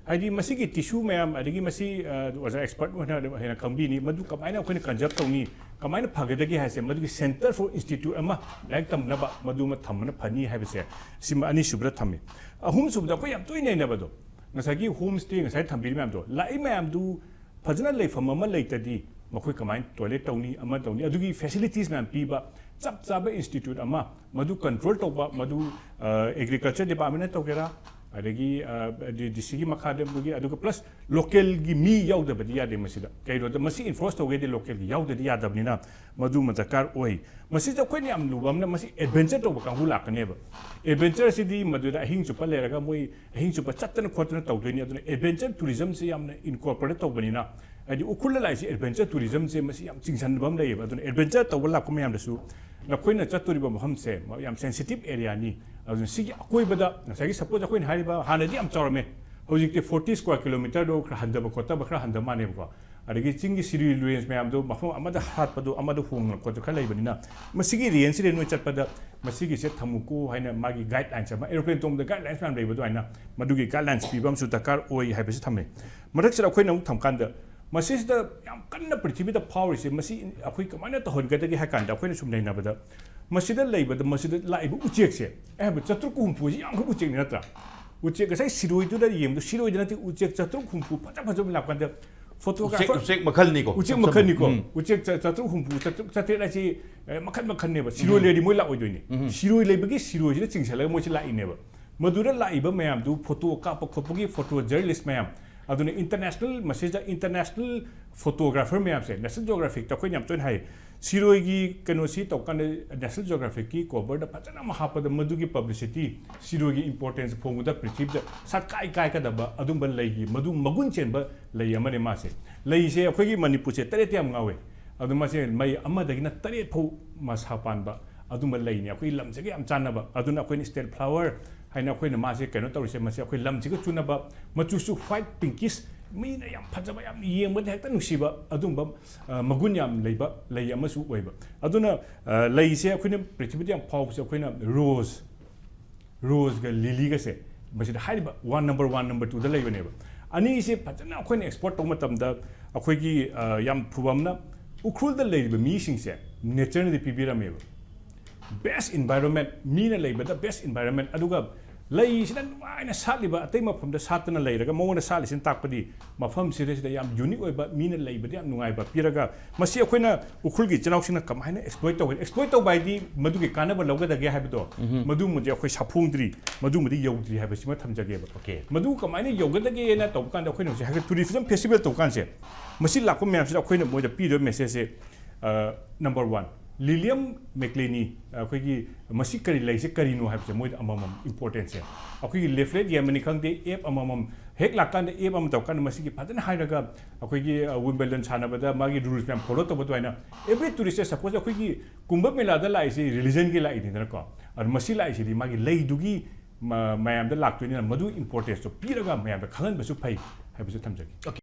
ꯍꯥꯏꯗꯤ ꯃꯁꯤꯒꯤ ꯇꯤꯁꯨ ꯃꯌꯥꯝ, ꯑꯗꯒꯤ ꯃꯁꯤ, ꯑ, ꯑꯣꯖꯥ ꯑꯦꯛꯁꯄꯔꯠ ꯑꯣꯏꯅ ꯍꯦꯟꯅ ꯈꯪꯕꯤꯅꯤ, ꯃꯗꯨ ꯀꯃꯥꯏꯅ ꯑꯩꯈꯣꯏꯅ ꯀꯟꯖꯔꯕ ꯇꯧꯅꯤ, ꯀꯃꯥꯏꯅ ꯐꯒꯗꯒꯦ ꯍꯥꯏꯁꯦ, ꯃꯗꯨꯒꯤ Centre for Institute ꯑꯃ ꯂꯥꯏꯔꯤꯛ ꯇꯝꯅꯕ ꯃꯗꯨ ꯑꯃ ꯊꯝꯕꯅ ꯐꯅꯤ ꯍꯥꯏꯕꯁꯦ ꯁꯤꯃ ꯑꯅꯤꯁꯨꯕꯗ ꯊꯝꯃꯤ꯫ ꯑꯍꯨꯝꯁꯨꯕꯗ ꯑꯩꯈꯣꯏ ꯌꯥꯝ ꯇꯣꯏꯅ ꯅꯩꯅꯕꯗꯣ, ꯉꯁꯥꯏꯒꯤ ꯍꯣꯝ ꯁ꯭ꯇꯦ ꯉꯁꯥꯏ ꯊꯝꯕꯤꯔꯤ ꯃꯌꯥꯝꯗꯣ, ꯂꯥꯛꯏ ꯃꯌꯥꯝꯗꯨ ꯐꯖꯅ ꯂꯩꯐꯝ ꯑꯃ ꯂꯩꯇꯗꯤ ꯃꯈꯣꯏ ꯀꯃꯥꯏꯅ ꯇꯣꯏꯂꯦꯠ ꯇꯧꯅꯤ, ꯑꯃ ꯇꯧꯅꯤ? ꯑꯗꯨꯒꯤ ꯐꯦꯁꯤꯂꯤꯇꯤꯁ ꯃꯌꯥꯝ ꯄꯤꯕ ꯆꯞ ꯆꯥꯕ ꯏꯟꯁꯇꯤꯇ꯭ꯌꯨꯠ ꯑꯃ, ꯃꯗꯨ ꯀꯟꯇ꯭ꯔꯣꯜ ꯇꯧꯕ, ꯃꯗꯨ, ꯑ, ꯑꯦꯒ꯭ꯔꯤꯀꯜꯆꯔ ꯗꯤꯄꯥꯔꯠꯃꯦꯟꯅ ꯇꯧꯒꯦꯔꯥ, ꯑꯗꯒꯤ, ꯑ, ꯗꯤ ꯁꯤꯒꯤ ꯃꯈꯥꯗ ꯑꯗꯨꯒꯤ, ꯑꯗꯨꯒ ꯄ꯭ꯂꯁ ꯂꯣꯀꯦꯜꯒꯤ ꯃꯤ ꯌꯥꯎꯗꯕꯗꯤ ꯌꯥꯗꯦ ꯃꯁꯤꯗ꯫ ꯀꯩꯅꯣꯗ ꯃꯁꯤ ꯏꯟꯐꯣꯔꯁ ꯇꯧꯒꯦꯗꯤ ꯂꯣꯀꯦꯜꯒꯤ ꯌꯥꯎꯗꯗꯤ ꯌꯥꯗꯕꯅꯤꯅ ꯃꯗꯨꯃ ꯗꯔꯀꯥꯔ ꯑꯣꯏ꯫ ꯃꯁꯤꯗ ꯑꯩꯈꯣꯏꯅ ꯌꯥꯝ ꯂꯨꯕ ꯑꯃꯅ ꯃꯁꯤ ꯑꯦꯗꯚꯦꯟꯆꯔ ꯇꯧꯕ ꯀꯥꯡꯕꯨ ꯂꯥꯛꯀꯅꯦꯕ꯫ ꯑꯦꯗꯚꯦꯟꯆꯔꯁꯤꯗꯤ ꯃꯗꯨꯗ ꯑꯍꯤꯡ ꯆꯨꯞꯄ ꯂꯩꯔꯒ ꯃꯣꯏ ꯑꯍꯤꯡ ꯆꯨꯞꯄ ꯆꯠꯇꯅ ꯈꯣꯠꯇꯅ ꯇꯧꯗꯣꯏꯅꯤ꯫ ꯑꯗꯨꯅ ꯑꯦꯗꯚꯦꯟꯆꯔ ꯇꯨꯔꯤꯖꯝꯁꯤ ꯌꯥꯝꯅ ꯏꯟꯀꯣꯔꯄꯣꯔꯦꯠ ꯇꯧꯕꯅꯤꯅ, ꯍꯥꯏꯗꯤ ꯎꯈ꯭ꯔꯨꯜꯗ ꯂꯥꯛꯏꯁꯦ ꯑꯦꯗꯚꯦꯟꯆꯔ ꯇꯨꯔꯤꯖꯝꯁꯦ ꯃꯁꯤ ꯌꯥꯝ ꯆꯤꯡꯁꯤꯟꯕ ꯑꯃ ꯂꯩꯌꯦꯕ꯫ ꯑꯗꯨꯅ ꯑꯦꯗꯚꯦꯟꯆꯔ ꯇꯧꯕ ꯂꯥꯛꯄ ꯃꯌꯥꯝꯗꯁꯨ ꯅꯈꯣꯏꯅ ꯆꯠꯇꯣꯔꯤꯕ ꯃꯐꯝꯁꯦ ꯌꯥꯝ ꯁꯦꯟꯁꯤꯇꯤꯞ ꯑꯦꯔꯤꯌꯥꯅꯤ, ꯑꯗꯨꯅ ꯁꯤꯒꯤ ꯑꯀꯣꯏꯕꯗ ꯉꯁꯥꯏꯒꯤ, ꯁꯄꯣꯁ, ꯑꯩꯈꯣꯏꯅ ꯍꯥꯏꯔꯤꯕ, ꯍꯥꯟꯅꯗꯤ ꯌꯥꯝ ꯆꯥꯎꯔꯝꯃꯦ, ꯍꯧꯖꯤꯛꯇꯤ ꯐꯣꯔꯇꯤ ꯁ꯭ꯀ꯭ꯋꯥꯔ ꯀꯤꯂꯣꯃꯤꯇꯔꯗꯣ ꯈꯔ ꯍꯟꯊꯕ ꯈꯣꯠꯇꯕ ꯈꯔ ꯍꯟꯊꯕ ꯃꯥꯜꯂꯦꯕꯀꯣ꯫ ꯑꯗꯒꯤ ꯆꯤꯡꯒꯤ ꯁꯤꯔꯨꯏ ꯔꯦꯟꯖ ꯃꯌꯥꯝꯗꯣ ꯃꯐꯝ ꯑꯃꯗ ꯍꯥꯠꯄꯗꯣ ꯑꯃꯗ ꯍꯣꯡꯗꯅ ꯈꯣꯠꯇꯅ ꯈꯔ ꯂꯩꯕꯅꯤꯅ, ꯃꯁꯤꯒꯤ ꯔꯦꯟꯖꯁꯤꯗ ꯅꯣꯏ ꯆꯠꯄꯗ ꯃꯁꯤꯒꯤꯁꯦ ꯊꯝꯃꯨꯀꯣ ꯍꯥꯏꯅ ꯃꯥꯒꯤ ꯒꯥꯏꯗꯂꯥꯏꯟꯁ ꯑꯃ, ꯑꯦꯔꯣꯄ꯭ꯂꯦꯟ ꯇꯣꯡꯕꯗ ꯒꯥꯏꯗꯂꯥꯏꯟꯁ ꯃꯌꯥꯝ ꯂꯩꯕ ꯑꯗꯨꯃꯥꯏꯅ, ꯃꯗꯨꯒꯤ ꯒꯥꯏꯗꯂꯥꯏꯟꯁ ꯄꯤꯕ ꯑꯃꯁꯨ ꯗꯔꯀꯥꯔ ꯑꯣꯏ ꯍꯥꯏꯕꯁꯤ ꯊꯝꯃꯦ꯫ ꯃꯊꯛꯁꯤꯗ ꯑꯩꯈꯣꯏꯅ ꯑꯃꯨꯛ ꯊꯝꯀꯥꯟꯗ, ꯃꯁꯤꯁꯤꯗ ꯌꯥꯝ ꯀꯟꯅ ꯄ꯭ꯔꯤꯊꯤꯕꯤꯗ ꯐꯥꯎꯔꯤꯁꯦ, ꯃꯁꯤ ꯑꯩꯈꯣꯏ ꯀꯃꯥꯏꯅ ꯇꯧꯍꯟꯒꯗꯒꯦ ꯍꯥꯏ ꯀꯥꯟꯗ, ꯑꯩꯈꯣꯏꯅ ꯁꯨꯝ ꯅꯩꯅꯕꯗ, ꯃꯁꯤꯗ ꯂꯩꯕꯗ, ꯃꯁꯤꯗ ꯂꯥꯛꯏꯕ ꯎꯆꯦꯛꯁꯦ, ꯑꯩ ꯍꯥꯏꯕ ꯆꯥꯇ꯭ꯔꯨꯛ ꯍꯨꯝꯐꯨꯁꯤ ꯌꯥꯝꯈ꯭ꯔꯕ ꯎꯆꯦꯛꯅꯤ ꯅꯠꯇ꯭ꯔꯥ? ꯎꯆꯦꯛ ꯉꯁꯥꯏ ꯁꯤꯔꯣꯏꯗꯨꯗ ꯌꯦꯡꯕꯗꯣ, ꯁꯤꯔꯣꯏꯗ ꯅꯠꯇꯦ, ꯎꯆꯦꯛ ꯆꯥꯇ꯭ꯔꯨꯛ ꯍꯨꯝꯐꯨ ꯐꯖ ꯐꯖꯕ ꯂꯥꯛꯄ ꯀꯥꯟꯗ, ꯎꯆꯦꯛ, photographer, ꯎꯆꯦꯛ ꯃꯈꯜꯅꯤꯀꯣ, ꯎꯆꯦꯛ ꯃꯈꯜꯅꯤꯀꯣ꯫ ꯎꯝ꯫ ꯎꯆꯦꯛ ꯆꯥ-, ꯆꯥꯇ꯭ꯔꯨꯛ ꯍꯨꯝꯐꯨ, ꯆꯥꯇ꯭ꯔꯨꯛ, ꯆꯥꯇ꯭ꯔꯦꯠ ꯍꯥꯏꯁꯤ, ꯑꯦ, ꯃꯈꯜ ꯃꯈꯜꯅꯦꯕ꯫ ꯁꯤꯔꯣꯏ ꯎꯝ꯫ ꯂꯩꯔꯗꯤ ꯃꯣꯏ ꯂꯥꯛꯑꯣꯏꯗꯣꯏꯅꯤ꯫ ꯎꯝ꯫ ꯁꯤꯔꯣꯏ ꯂꯩꯕꯒꯤ ꯁꯤꯔꯣꯏꯁꯤꯅ ꯆꯤꯡꯁꯤꯜꯂꯒ ꯃꯣꯏꯁꯤ ꯂꯥꯛꯏꯅꯦꯕ꯫ ꯃꯗꯨꯗ ꯂꯥꯛꯏꯕ ꯃꯌꯥꯝꯗꯨ ꯐꯣꯇꯣ ꯀꯥꯞꯄ ꯈꯣꯠꯄꯒꯤ ꯐꯣꯇꯣ ꯖꯔꯅꯦꯂꯤꯁ ꯃꯌꯥꯝ, ꯑꯗꯨꯅ ꯏꯟꯇꯔꯅꯦꯁꯅꯦꯜ, ꯃꯁꯤꯗ ꯏꯟꯇꯔꯅꯦꯁꯅꯦꯜ ꯐꯣꯇꯣꯒ꯭ꯔꯥꯐꯔ ꯃꯌꯥꯝꯁꯦ, ꯅꯦꯁꯅꯦꯜ ꯖꯤꯑꯣꯒ꯭ꯔꯥꯐꯤꯛꯇ ꯑꯩꯈꯣꯏꯅ ꯌꯥꯝ ꯇꯣꯏꯅ ꯍꯥꯏ, ꯁꯤꯔꯣꯏꯒꯤ ꯀꯩꯅꯣꯁꯤ ꯇꯧꯀꯥꯟꯗ ꯅꯦꯁꯅꯦꯜ ꯖꯤꯑꯣꯒ꯭ꯔꯥꯐꯤꯛꯀꯤ ꯀꯣꯚꯔꯗ ꯐꯖꯅ ꯑꯃ ꯍꯥꯞꯄꯗ ꯃꯗꯨꯒꯤ ꯄꯕ꯭ꯂꯤꯁꯤꯇꯤ, ꯁꯤꯔꯣꯏꯒꯤ ꯏꯝꯄꯣꯔꯇꯦꯟꯁ ꯐꯣꯡꯕꯗ ꯄ꯭ꯔꯤꯊꯤꯕꯤꯗ ꯁꯛꯀꯥꯏ ꯀꯥꯏꯒꯗꯕ ꯑꯗꯨꯝꯕ ꯂꯩꯒꯤ, ꯃꯗꯨ ꯃꯒꯨꯟ ꯆꯦꯟꯕ ꯂꯩ ꯑꯃꯅꯤ ꯃꯥꯁꯦ꯫ ꯂꯩꯁꯦ ꯑꯩꯈꯣꯏꯒꯤ ꯃꯅꯤꯄꯨꯔꯁꯦ ꯇꯔꯦꯠꯇ ꯌꯥꯝ ꯉꯥꯎꯋꯦ꯫ ꯑꯗꯣ ꯃꯁꯦ ꯃꯩ ꯑꯃꯗꯒꯤꯅ ꯇꯔꯦꯠ ꯐꯥꯎ ꯃꯁꯥ ꯄꯥꯟꯕ ꯑꯗꯨꯝꯕ ꯂꯩꯅꯤ꯫ ꯑꯩꯈꯣꯏ ꯂꯝꯁꯤꯒ ꯌꯥꯝ ꯆꯥꯟꯅꯕ꯫ ꯑꯗꯨꯅ ꯑꯩꯈꯣꯏꯅ ꯁ꯭ꯇꯦꯠ ꯐ꯭ꯂꯥꯋꯔ ꯍꯥꯏꯅ ꯑꯩꯈꯣꯏꯅ ꯃꯥꯁꯦ ꯀꯩꯅꯣ ꯇꯧꯔꯤꯁꯦ, ꯃꯁꯤ ꯑꯩꯈꯣꯏ ꯂꯝꯁꯤꯒ ꯆꯨꯅꯕ, ꯃꯆꯨꯁꯨ ꯋꯥꯏꯠ ꯄꯤꯡꯀꯤꯁ, ꯃꯤꯅ ꯌꯥꯝ ꯐꯖꯕ, ꯌꯥꯝ ꯌꯦꯡꯕꯗ ꯍꯦꯛꯇ ꯅꯨꯡꯁꯤꯕ ꯑꯗꯨꯝꯕ, ꯑ, ꯃꯒꯨꯟ ꯌꯥꯝ ꯂꯩꯕ ꯂꯩ ꯑꯃꯁꯨ ꯑꯣꯏꯕ꯫ ꯑꯗꯨꯅ, ꯑ, ꯂꯩꯁꯦ ꯑꯩꯈꯣꯏꯅ ꯄ꯭ꯔꯤꯊꯤꯕꯤꯗ ꯌꯥꯝ ꯐꯥꯎꯕꯁꯦ ꯑꯩꯈꯣꯏꯅ ꯔꯣꯁ, ꯔꯣꯁꯒ ꯂꯤꯂꯤꯒꯁꯦ ꯃꯁꯤꯗ ꯍꯥꯏꯔꯤꯕ ꯋꯥꯟ, ꯅꯝꯕꯔ ꯋꯥꯟ, ꯅꯝꯕꯔ ꯇꯨꯗ ꯂꯩꯕꯅꯦꯕ꯫ ꯑꯅꯤꯁꯦ ꯐꯖꯅ ꯑꯩꯈꯣꯏꯅ ꯑꯦꯛꯁꯄ꯭ꯂꯣꯔ ꯇꯧꯕ ꯃꯇꯝꯗ ꯑꯩꯈꯣꯏꯒꯤ, ꯑ, ꯌꯥꯝ ꯐꯕ ꯑꯃꯅ ꯎꯈ꯭ꯔꯨꯜꯗ ꯂꯩꯔꯤꯕ ꯃꯤꯁꯤꯡꯁꯦ ꯅꯦꯆꯔꯅꯗꯤ ꯄꯤꯕꯤꯔꯝꯃꯦꯕ꯫ ꯕꯦꯁ ꯏꯟꯚꯥꯏꯔꯣꯟꯃꯦꯟ, ꯃꯤꯅ ꯂꯩꯕꯗ ꯕꯦꯁ ꯏꯟꯚꯥꯏꯔꯣꯟꯃꯦꯟ, ꯑꯗꯨꯒ ꯂꯩꯁꯤꯅ ꯅꯨꯡꯉꯥꯏꯅ ꯁꯥꯠꯂꯤꯕ, ꯑꯇꯩ ꯃꯐꯝꯗ ꯁꯥꯠꯇꯅ ꯂꯩꯔꯒ ꯃꯉꯣꯟꯗ ꯁꯥꯠꯂꯤꯁꯤꯅ ꯇꯥꯛꯄꯗꯤ ꯃꯐꯝꯁꯤꯗꯩꯁꯤꯗ ꯌꯥꯝ ꯌꯨꯅꯤꯛ ꯑꯣꯏꯕ, ꯃꯤꯅ ꯂꯩꯕꯗ ꯌꯥꯝ ꯅꯨꯡꯉꯥꯏꯕ ꯄꯤꯔꯒ, ꯃꯁꯤ ꯑꯩꯈꯣꯏꯅ ꯎꯈ꯭ꯔꯨꯜꯒꯤ ꯏꯆꯤꯟ ꯏꯅꯥꯎꯁꯤꯡꯅ ꯀꯃꯥꯏꯅ ꯑꯦꯛꯁꯄ꯭ꯂꯣꯏꯠ ꯇꯧꯒꯅꯤ? ꯑꯦꯛꯁꯄ꯭ꯂꯣꯏꯠ ꯇꯧꯕ ꯍꯥꯏꯗꯤ ꯃꯗꯨꯒꯤ ꯀꯥꯟꯅꯕ ꯂꯧꯒꯗꯒꯦ ꯍꯥꯏꯕꯗꯣ, ꯎꯝ꯫ ꯃꯗꯨꯃꯗꯤ ꯑꯩꯈꯣꯏ ꯁꯥꯐꯣꯡꯗ꯭ꯔꯤ, ꯃꯗꯨꯃꯗꯤ ꯌꯧꯗ꯭ꯔꯤ ꯍꯥꯏꯕꯁꯤꯃ ꯊꯝꯖꯒꯦꯕ꯫ ꯑꯣꯀꯦ꯫ ꯃꯗꯨ ꯀꯃꯥꯏꯅ ꯌꯧꯒꯗꯒꯦꯅ ꯇꯧꯕ ꯀꯥꯟꯗ, ꯑꯩꯈꯣꯏꯅ ꯍꯧꯖꯤꯛ ꯍꯥꯏꯔꯒ ꯇꯨꯔꯤꯖꯝ ꯐꯦꯁꯇꯤꯚꯦꯜ ꯇꯧꯕ ꯀꯥꯟꯁꯦ, ꯃꯁꯤ ꯂꯥꯛꯄ ꯃꯌꯥꯝꯁꯤꯗ ꯑꯩꯈꯣꯏꯅ ꯃꯣꯏꯗ ꯄꯤꯗꯣꯏꯕ ꯃꯦꯁꯦꯖꯁꯦ, ꯑ, ꯅꯝꯕꯔ ꯋꯥꯟ, ꯂꯤꯂꯤꯌꯝ ꯃꯦꯛꯂꯦꯅꯤ, ꯑꯩꯈꯣꯏꯒꯤ ꯃꯁꯤ ꯀꯔꯤ ꯂꯩꯁꯦ ꯀꯔꯤꯅꯣ ꯍꯥꯏꯕꯁꯦ ꯃꯣꯏꯗ ꯑꯃꯃꯝ ꯏꯝꯄꯣꯔꯇꯦꯟꯁꯁꯦ, ꯑꯩꯈꯣꯏꯒꯤ ꯂꯤꯐꯂꯦꯠ ꯌꯦꯟꯕꯅꯤ ꯈꯪꯗꯦ, ꯑꯦꯞ ꯑꯃꯃꯝ ꯍꯦꯛ ꯂꯥꯛꯀꯥꯟꯗ, ꯑꯦꯞ ꯑꯃ ꯇꯧꯔꯀꯥꯟꯗ ꯃꯁꯤꯒꯤ ꯐꯖꯅ ꯍꯥꯏꯔꯒ, ꯑꯩꯈꯣꯏꯒꯤ, ꯑ, ꯋꯤꯝꯕꯜꯗꯟ ꯁꯥꯟꯅꯕꯗ ꯃꯥꯒꯤ ꯔꯨꯜꯁ ꯃꯌꯥꯝ ꯐꯣꯂꯣ ꯇꯧꯕ ꯑꯗꯨꯃꯥꯏꯅ, ꯑꯦꯚ꯭ꯔꯤ ꯇꯨꯔꯤꯁꯇ, ꯁꯄꯣꯁ, ꯑꯩꯈꯣꯏꯒꯤ ꯀꯨꯝꯚ ꯃꯦꯂꯥꯗ ꯂꯥꯛꯏꯁꯦ ꯔꯤꯂꯤꯖꯟꯒꯤ ꯂꯥꯛꯏꯅꯤꯗꯅꯀꯣ, ꯑꯗꯨ ꯃꯁꯤ ꯂꯥꯛꯏꯁꯤꯗꯤ ꯃꯥꯒꯤ ꯂꯩꯗꯨꯒꯤ ꯃ- ꯃꯌꯥꯝꯗ ꯂꯥꯛꯇꯣꯏꯅꯤꯅ ꯃꯗꯨ importance ꯇꯣ ꯄꯤꯔꯒ ꯃꯌꯥꯝꯗ ꯈꯪꯍꯟꯕꯁꯨ ꯐꯩ ꯍꯥꯏꯕꯁꯨ ꯊꯝꯖꯒꯦ꯫ OK,